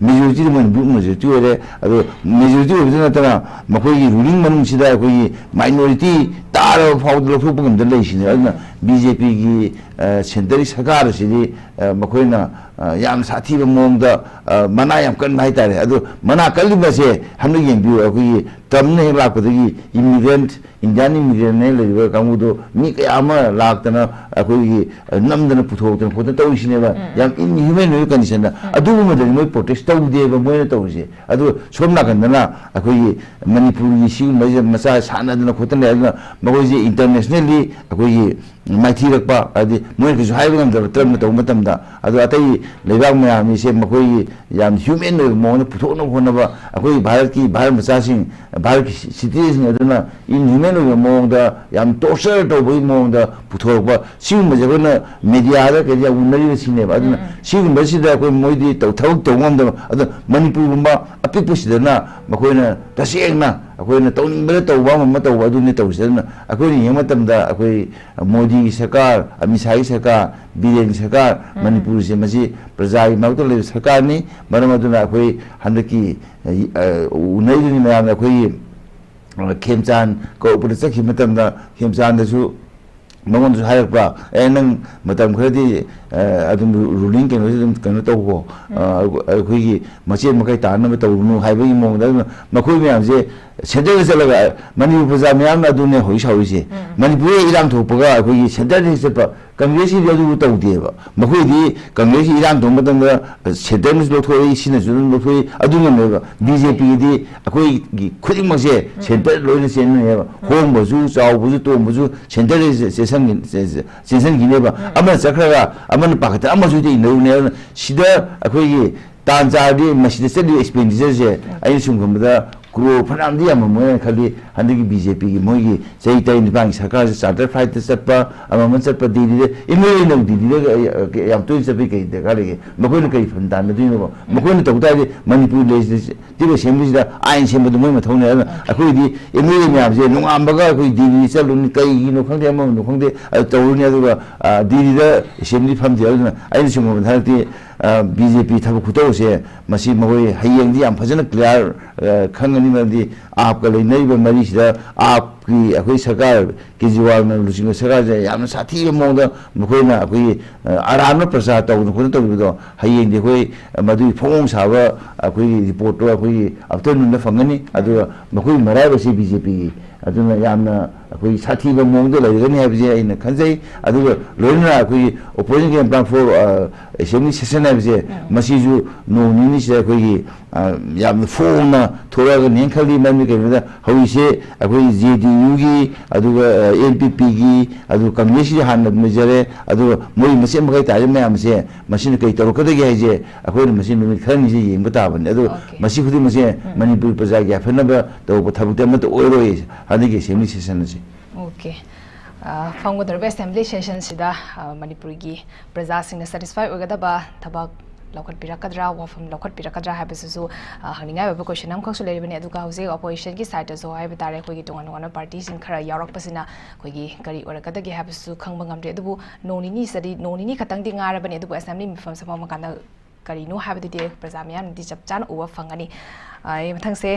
ꯃꯦꯖꯣꯔꯤꯇꯤꯗꯤ ꯃꯣꯏꯅ ꯕꯨꯛ ꯃꯦꯖꯣꯔꯤꯇꯤ ꯑꯣꯏꯔꯦ꯫ ꯑꯗꯣ ꯃꯦꯖꯣꯔꯤꯇꯤ ꯑꯣꯏꯕꯗ ꯅꯠꯇꯅ ꯃꯈꯣꯏꯒꯤ ꯔꯨꯂꯤꯡ ꯃꯅꯨꯡꯁꯤꯗ ꯑꯩꯈꯣꯏꯒꯤ ꯃꯥꯏꯅꯣꯔꯤꯇꯤ ꯇꯥꯔꯕ ꯐꯥꯎꯗ ꯂꯧꯊꯣꯛꯄ ꯉꯝꯗꯅ ꯂꯩꯁꯤꯅꯦ꯫ ꯑꯗꯨꯅ ꯕꯤ ꯖꯦ ꯄꯤꯒꯤ, ꯑ, ꯁꯦꯟꯇꯔꯒꯤ ꯁꯔꯀꯥꯔ ꯑꯁꯤꯗꯤ, ꯑ, ꯃꯈꯣꯏꯅ, ꯑ, ꯌꯥꯝ ꯁꯥꯊꯤꯕ ꯃꯑꯣꯡꯗ, ꯑ, ꯃꯅꯥ ꯌꯥꯝ ꯀꯟꯕ ꯍꯥꯏꯇꯥꯔꯦ꯫ ꯑꯗꯣ ꯃꯅꯥ ꯀꯜꯂꯤꯕꯁꯦ ꯍꯟꯗꯛ ꯌꯦꯡꯕꯤꯌꯨ, ꯑꯩꯈꯣꯏꯒꯤ ꯇ꯭ꯔꯝꯞꯅ ꯍꯦꯛ ꯂꯥꯛꯄꯗꯒꯤ ꯏꯃꯤꯒ꯭ꯔꯦꯟꯠ, ꯏꯟꯗꯤꯌꯥꯟ ꯏꯃꯤꯒ꯭ꯔꯦꯟꯅꯦ ꯂꯩꯔꯤꯕ ꯀꯥꯡꯕꯨꯗꯣ ꯃꯤ ꯀꯌꯥ ꯑꯃ ꯂꯥꯛꯇꯅ ꯑꯩꯈꯣꯏꯒꯤ, ꯑ, ꯅꯝꯗꯅ ꯄꯨꯊꯣꯛꯇꯅ ꯈꯣꯠꯇꯅ ꯇꯧꯔꯤꯁꯤꯅꯦꯕ꯫ ꯎꯝ, ꯎꯝ꯫ ꯌꯥꯝ ꯏꯟꯍ꯭ꯌꯨꯃꯦꯟ ꯑꯣꯏꯕ ꯀꯟꯗꯤꯁꯟꯗ꯫ ꯎꯝ꯫ ꯑꯗꯨꯒꯨꯝꯕꯗꯗꯤ ꯃꯣꯏ ꯄ꯭ꯔꯣꯇꯦꯁ ꯇꯧꯗꯦꯕ ꯃꯣꯏꯅ ꯇꯧꯔꯤꯁꯦ꯫ ꯑꯗꯨ ꯁꯣꯝ ꯅꯥꯀꯟꯗꯅ ꯑꯩꯈꯣꯏꯒꯤ ꯃꯅꯤꯄꯨꯔꯒꯤ ꯁꯤꯒꯨꯝꯕꯁꯦ ꯃꯆꯥ ꯁꯥꯟꯅꯗꯅ ꯈꯣꯠꯇꯅ ꯂꯩ꯫ ꯑꯗꯨꯅ ꯃꯈꯣꯏꯁꯦ ꯏꯟꯇꯔꯅꯦꯁꯅꯦꯜꯂꯤ ꯑꯩꯈꯣꯏꯒꯤ ꯃꯥꯏꯊꯤꯔꯛꯄ, ꯍꯥꯏꯗꯤ ꯃꯣꯏꯅ ꯀꯩꯁꯨ ꯍꯥꯏꯕ ꯉꯝꯗꯕ ꯇ꯭ꯔꯝꯞꯅ ꯇꯧꯕ ꯃꯇꯝꯗ꯫ ꯑꯗꯣ ꯑꯇꯩ ꯂꯩꯕꯥꯛ ꯃꯌꯥꯝ ꯑꯁꯦ ꯃꯈꯣꯏꯒꯤ ꯌꯥꯝ ꯍ꯭ꯌꯨꯃꯦꯟ ꯑꯣꯏꯕ ꯃꯑꯣꯡꯗ ꯄꯨꯊꯣꯛꯅꯕ ꯍꯣꯠꯅꯕ, ꯑꯩꯈꯣꯏ ꯚꯥꯔꯠꯀꯤ, ꯚꯥꯔꯠ ꯃꯆꯥꯁꯤꯡ, ꯚꯥꯔꯠꯀꯤ ꯁꯤ-, ꯁꯤꯇꯤꯖꯦꯟꯁꯤꯡ ꯑꯗꯨꯅ ꯏꯟꯍ꯭ꯌꯨꯃꯦꯟ ꯑꯣꯏꯕ ꯃꯑꯣꯡꯗ, ꯌꯥꯝ ꯇꯣꯔꯆꯔ ꯇꯧꯕꯒꯤ ꯃꯑꯣꯡꯗ ꯄꯨꯊꯣꯔꯛꯄ, ꯁꯤꯒꯨꯝꯕꯁꯦ ꯑꯩꯈꯣꯏꯅ ꯃꯦꯗꯤꯌꯥꯗ ꯀꯩꯗ ꯌꯥꯝ ꯎꯅꯔꯤꯕ ꯁꯤꯅꯦꯕ꯫ ꯑꯗꯨꯅ ꯎꯝ, ꯎꯝ꯫ ꯁꯤꯒꯨꯝꯕꯁꯤꯗ ꯑꯩꯈꯣꯏ ꯃꯣꯏꯗꯤ ꯇꯧ-, ꯊꯕꯛ ꯇꯧꯕ ꯉꯝꯗꯕ꯫ ꯑꯗꯣ ꯃꯅꯤꯄꯨꯔꯒꯨꯝꯕ ꯑꯄꯤꯛꯄꯁꯤꯗꯅ ꯃꯈꯣꯏꯅ ꯇꯁꯦꯡꯅ ꯑꯩꯈꯣꯏꯅ ꯇꯧꯅꯤꯡꯕꯗ ꯇꯧꯕ, ꯑꯃ ꯑꯃ ꯇꯧꯕ ꯑꯗꯨꯅꯤ ꯇꯧꯔꯤꯁꯦ꯫ ꯑꯗꯨꯅ ꯑꯩꯈꯣꯏꯅ ꯌꯦꯡꯕ ꯃꯇꯝꯗ ꯑꯩꯈꯣꯏ ꯃꯣꯗꯤꯒꯤ ꯁꯔꯀꯥꯔ, ꯑꯃꯤꯠ ꯁꯥꯍꯒꯤ ꯁꯔꯀꯥꯔ, ꯕꯤꯔꯦꯟꯒꯤ ꯁꯔꯀꯥꯔ, ꯎꯝ꯫ ꯃꯅꯤꯄꯨꯔꯁꯦ ꯃꯁꯤ ꯄ꯭ꯔꯖꯥꯒꯤ ꯃꯥꯌꯣꯛꯇ ꯂꯩꯕ ꯁꯔꯀꯥꯔꯅꯤ꯫ ꯃꯔꯝ ꯑꯗꯨꯅ ꯑꯩꯈꯣꯏ ꯍꯟꯗꯛꯀꯤ, ꯑ, ꯎꯅꯔꯤꯗꯨꯅꯤ ꯃꯌꯥꯝꯅ꯫ ꯑꯩꯈꯣꯏꯒꯤ, ꯑ, ꯈꯦꯝꯆꯥꯟ ꯀꯧꯔꯛꯄꯗ ꯆꯠꯈꯤꯕ ꯃꯇꯝꯗ ꯈꯦꯝꯆꯥꯟꯗꯁꯨ ꯃꯉꯣꯟꯗꯁꯨ ꯍꯥꯏꯔꯛꯄ꯭ꯔꯥ, "ꯑꯦ, ꯅꯪ ꯃꯇꯝ ꯈꯔꯗꯤ, ꯑ, ꯑꯗꯨꯝ ꯔꯨ-, ꯔꯨꯂꯤꯡ ꯀꯩꯅꯣꯁꯤ ꯑꯗꯨꯝ ꯀꯩꯅꯣ ꯇꯧꯀꯣ, ꯑ, ꯎꯝ꯫ ꯑꯩꯈꯣꯏꯒꯤ ꯃꯆꯦꯠ ꯃꯀꯥꯏ ꯇꯥꯅꯕ ꯇꯧꯔꯨꯅꯨ" ꯍꯥꯏꯕꯒꯤ ꯃꯑꯣꯡꯗ꯫ ꯑꯗꯨꯅ ꯃꯈꯣꯏ ꯃꯌꯥꯝꯁꯦ ꯁꯦꯟꯇꯔꯗ ꯆꯠꯂꯒ, ꯃꯅꯤꯄꯨꯔ ꯄ꯭ꯔꯖꯥ ꯃꯌꯥꯝꯅ ꯑꯗꯨꯅꯦ ꯍꯧꯖꯤꯛ ꯁꯥꯎꯔꯤꯁꯦ꯫ ꯎꯝ꯫ ꯃꯅꯤꯄꯨꯔꯗ ꯏꯔꯥꯡ ꯊꯣꯛꯄꯒ ꯑꯩꯈꯣꯏꯒꯤ ꯁꯦꯟꯇꯔꯗ ꯆꯠꯄ, ꯀꯪꯒ꯭ꯔꯦꯁꯀꯤꯗꯤ ꯑꯗꯨꯕꯨ ꯇꯧꯗꯦꯕ꯫ ꯃꯈꯣꯏꯗꯤ ꯀꯪꯒ꯭ꯔꯦꯁꯀꯤ ꯏꯔꯥꯡ ꯇꯧꯕ ꯃꯇꯝꯗ ꯁꯦꯟꯇꯔꯅꯁꯨ ꯂꯧꯊꯣꯛꯏ, ꯁꯤꯅꯁꯨ ꯑꯗꯨꯝ ꯂꯧꯊꯣꯛꯏ, ꯑꯗꯨ ꯉꯝꯃꯦꯕ꯫ ꯕꯤ ꯖꯦ ꯄꯤꯒꯤꯗꯤ ꯑꯩꯈꯣꯏꯒꯤ ꯈꯨꯗꯤꯡꯃꯛꯁꯦ ꯎꯝ, ꯎꯝ꯫ ꯁꯦꯟꯇꯔ ꯂꯣꯏꯅ ꯆꯦꯟꯕꯅꯦꯕ꯫ ꯎꯝ꯫ ꯍꯣꯡꯕꯁꯨ, ꯆꯥꯎꯕꯁꯨ, ꯇꯣꯡꯕꯁꯨ ꯁꯦꯟꯇꯔꯗ ꯆꯦ-, ꯆꯦꯁꯟꯒꯤ-, ꯆꯦ-, ꯆꯦ-, ꯆꯦꯟꯁꯟꯈꯤꯅꯦꯕ꯫ ꯎꯝ, ꯎꯝ꯫ ꯑꯃꯅ ꯆꯠꯈ꯭ꯔꯒ ꯑꯃꯅ ꯄꯥꯈꯠꯇꯅ ꯑꯃꯁꯨ ꯍꯦꯛꯇ ꯏꯟꯅꯔꯨꯅꯦ꯫ ꯑꯗꯨꯅ ꯁꯤꯗ ꯑꯩꯈꯣꯏꯒꯤ ꯇꯥꯟ ꯆꯥꯔꯗꯤ ꯃꯁꯤꯗ ꯆꯠꯂꯤꯕ ꯑꯦꯛꯁꯄꯦꯟꯗꯤꯆꯔꯁꯦ ꯑꯩꯅ ꯁꯨꯝ ꯈꯟꯕꯗ ꯀ꯭ꯔꯣꯔ ꯐꯅꯌꯥꯝꯗꯤ ꯌꯥꯝꯃꯝꯃꯣꯏꯅ ꯈꯜꯂꯤ꯫ ꯍꯟꯗꯛꯀꯤ ꯕꯤ ꯖꯦ ꯄꯤꯒꯤ ꯃꯣꯏꯒꯤ ꯆꯍꯤ ꯇꯔꯦꯠ ꯅꯤꯄꯥꯟꯒꯤ ꯁꯔꯀꯥꯔꯁꯦ ꯆꯥꯔꯇꯔ ꯐ꯭ꯂꯥꯏꯠꯇ ꯆꯠꯄ, ꯑꯃ ꯑꯃ ꯆꯠꯄ, ꯗꯤꯜꯂꯤꯗ, ꯑꯦꯝ ꯑꯦꯜ ꯑꯦꯅ ꯗꯤꯜꯂꯤꯗ ꯌꯥꯝ ꯇꯣꯏꯅ ꯆꯠꯄꯒꯤ ꯀꯩ ꯗꯔꯀꯥꯔ ꯂꯩꯒꯦ? ꯃꯈꯣꯏꯅ ꯀꯔꯤ ꯐꯟ ꯇꯥꯟꯅꯗꯣꯏꯅꯣꯕ? ꯃꯈꯣꯏꯅ ꯇꯧ ꯇꯥꯔꯗꯤ ꯃꯅꯤꯄꯨꯔ ꯂꯦꯖꯤꯁꯂꯦꯇꯤꯚ ꯑꯦꯁꯦꯝꯕ꯭ꯂꯤꯁꯤꯗ ꯑꯥꯏꯟ ꯁꯦꯝꯕꯗꯨ ꯃꯣꯏ ꯃꯊꯧꯅꯦ꯫ ꯑꯗꯨꯅ ꯑꯩꯈꯣꯏꯗꯤ ꯑꯦꯝ ꯑꯦꯜ ꯑꯦ ꯃꯌꯥꯝꯁꯦ ꯅꯣꯡꯉꯥꯟꯕꯒ ꯑꯩꯈꯣꯏ ꯗꯤꯜꯂꯤ ꯆꯠꯂꯨꯅꯤ, ꯀꯩꯒꯤꯅꯣ ꯈꯪꯗꯦ, ꯑꯃꯒꯤꯅꯣ ꯈꯪꯗꯦ, ꯑꯗꯨ ꯇꯧꯔꯨꯅꯤ꯫ ꯑꯗꯨꯒ, ꯑ, ꯗꯤꯜꯂꯤꯗ ꯑꯦꯁꯦꯝꯕ꯭ꯂꯤ ꯐꯝꯗꯦ꯫ ꯑꯗꯨꯅ ꯑꯩꯅ ꯁꯨꯝ ꯍꯟꯗꯛꯇꯤ, ꯑ, ꯕꯤ ꯖꯦ ꯄꯤ ꯊꯕꯛ ꯈꯨꯇꯧꯁꯦ ꯃꯁꯤ ꯃꯈꯣꯏ ꯍꯌꯦꯡꯗꯤ ꯌꯥꯝ ꯐꯖꯅ ꯀ꯭ꯂꯤꯌꯥꯔ, ꯑ, ꯈꯪꯒꯅꯤ꯫ ꯃꯔꯝꯗꯤ ꯑꯥꯞꯀ ꯂꯩꯅꯔꯤꯕ ꯃꯔꯤꯁꯤꯗ ꯑꯥꯞꯀꯤ ꯑꯩꯈꯣꯏ ꯁꯔꯀꯥꯔ, ꯀꯦꯖꯤꯋꯥꯜꯅ ꯂꯨꯆꯤꯡꯕ ꯁꯔꯀꯥꯔꯁꯦ ꯌꯥꯝꯅ ꯁꯥꯊꯤꯕ ꯃꯑꯣꯡꯗ ꯃꯈꯣꯏꯅ ꯑꯩꯈꯣꯏꯒꯤ, ꯑ, ꯑꯔꯥꯟꯕ ꯄ꯭ꯔꯆꯥꯔ ꯇꯧꯗꯅ ꯈꯣꯠꯇꯅ ꯇꯧꯔꯤꯕꯗꯣ ꯍꯌꯦꯡꯗꯤ ꯑꯩꯈꯣꯏ ꯃꯗꯨꯒꯤ ꯐꯣꯡꯐꯣꯡ ꯁꯥꯕ ꯑꯩꯈꯣꯏꯒꯤ ꯔꯤꯄꯣꯔꯠꯇꯣ ꯑꯩꯈꯣꯏꯒꯤ ꯑꯥꯐꯇꯔꯅꯨꯟꯗ ꯐꯪꯒꯅꯤ꯫ ꯑꯗꯨꯒ ꯃꯈꯣꯏꯒꯤ ꯃꯔꯥꯏꯕꯛꯁꯦ ꯕꯤ ꯖꯦ ꯄꯤꯒꯤ꯫ ꯑꯗꯨꯅ ꯌꯥꯝꯅ ꯑꯩꯈꯣꯏꯒꯤ ꯁꯥꯊꯤꯕ ꯃꯑꯣꯡꯗ ꯂꯩꯔꯒꯅꯤ ꯍꯥꯏꯕꯁꯦ ꯑꯩꯅ ꯈꯟꯖꯩ꯫ ꯑꯗꯨꯒ ꯂꯣꯏꯅꯅ ꯑꯩꯈꯣꯏꯒꯤ opposition game plan for, ꯑ, assembly session ꯍꯥꯏꯕꯁꯦ, ꯎꯝ꯫ ꯃꯁꯤꯁꯨ ꯅꯣꯡ ꯅꯤꯅꯤꯁꯤꯗ ꯑꯩꯈꯣꯏꯒꯤ ꯑ, ꯌꯥꯝꯅ ꯐꯣꯡꯅ ꯊꯣꯛꯂꯛꯑꯒꯅꯦꯅ ꯈꯜꯂꯤ꯫ ꯃꯔꯝꯗꯤ ꯀꯩꯒꯤꯅꯣꯗ ꯍꯧꯖꯤꯛꯁꯦ ꯑꯩꯈꯣꯏ ꯖꯦ ꯗꯤ ꯌꯨꯒꯤ, ꯑꯗꯨꯒ, ꯑ, ꯑꯦꯟ ꯄꯤ ꯄꯤꯒꯤ, ꯑꯗꯨꯒ ꯀꯪꯒ꯭ꯔꯦꯁꯀꯤ ꯍꯥꯟꯅ ꯂꯩꯖꯔꯦ, ꯑꯗꯨꯒ ꯃꯣꯏ ꯃꯁꯦꯟ ꯃꯈꯩ ꯇꯥꯔꯤꯕ ꯃꯌꯥꯝꯁꯦ ꯃꯁꯤꯅ ꯀꯩ ꯇꯧꯔꯛꯀꯗꯒꯦ ꯍꯥꯏꯁꯦ ꯑꯩꯈꯣꯏꯅ ꯃꯁꯤ ꯅꯨꯃꯤꯠ ꯈꯔꯅꯤꯁꯦ ꯌꯦꯡꯕ ꯇꯥꯕꯅꯤ꯫ ꯑꯗꯣ Okay. ꯃꯁꯤ ꯈꯨꯗꯤꯡꯃꯛꯁꯦ ꯎꯝ꯫ ꯃꯅꯤꯄꯨꯔ ꯄ꯭ꯔꯖꯥꯒꯤ ꯌꯥꯏꯐꯅꯕ ꯇꯧꯕ ꯊꯕꯛꯇꯤ ꯑꯃꯠꯇ ꯑꯣꯏꯔꯣꯏ ꯍꯟꯗꯛꯀꯤ ꯑꯦꯁꯦꯝꯕ꯭ꯂꯤ ꯁꯦꯁꯟ ꯑꯁꯤ꯫ Okay. ꯑ, ꯐꯝꯒꯗꯧꯔꯤꯕ ꯑꯦꯁꯦꯝꯕ꯭ꯂꯤ ꯁꯦꯁꯟꯁꯤꯗ, ꯑ, ꯃꯅꯤꯄꯨꯔꯒꯤ ꯄ꯭ꯔꯖꯥꯁꯤꯡꯅ ꯁꯦꯇꯤꯁꯐꯥꯏ ꯑꯣꯏꯒꯗꯕ ꯊꯕꯛ ꯂꯧꯈꯠꯄꯤꯔꯛꯀꯗ꯭ꯔꯥ, ꯋꯥꯐꯝ ꯂꯧꯈꯠꯄꯤꯔꯛꯀꯗ꯭ꯔꯥ ꯍꯥꯏꯕꯁꯤꯁꯨ, ꯑ, ꯍꯪꯅꯤꯡꯉꯥꯏ ꯑꯣꯏꯕ ꯀꯣꯏꯁꯟ ꯑꯃꯈꯛꯁꯨ ꯂꯩꯔꯤꯕꯅꯤ꯫ ꯑꯗꯨꯒ ꯍꯧꯖꯤꯛ ꯑꯣꯄꯣꯖꯤꯁꯟꯒꯤ ꯁꯥꯏꯠꯇꯁꯨ ꯍꯥꯏꯕ ꯇꯥꯔꯦ, ꯑꯩꯈꯣꯏꯒꯤ ꯇꯣꯉꯥꯟ ꯇꯣꯉꯥꯟꯕ ꯄꯥꯔꯇꯤꯁꯤꯡ ꯈꯔ ꯌꯥꯎꯔꯛꯄꯁꯤꯅ ꯑꯩꯈꯣꯏꯒꯤ ꯀꯔꯤ ꯑꯣꯏꯔꯛꯀꯗꯒꯦ ꯍꯥꯏꯕꯁꯤꯁꯨ ꯈꯪꯕ ꯉꯝꯗ꯭ꯔꯤ꯫ ꯑꯗꯨꯕꯨ ꯅꯣꯡ ꯅꯤꯅꯤꯁꯤꯗꯤ, ꯅꯣꯡ ꯅꯤꯅꯤ ꯈꯛꯇꯪꯗꯤ ꯉꯥꯏꯔꯕꯅꯤ, ꯑꯗꯨꯕꯨ ꯑꯦꯁꯦꯝꯕ꯭ꯂꯤ ꯃꯤꯐꯝꯁꯦ ꯐꯝꯃꯀꯥꯟꯗ ꯀꯔꯤꯅꯣ ꯍꯥꯏꯕꯗꯨꯗꯤ ꯄ꯭ꯔꯖꯥ ꯃꯤꯌꯥꯝꯅꯗꯤ ꯆꯞ ꯆꯥꯅ ꯎꯕ ꯐꯪꯒꯅꯤ꯫ ꯑ, ꯃꯊꯪꯁꯦ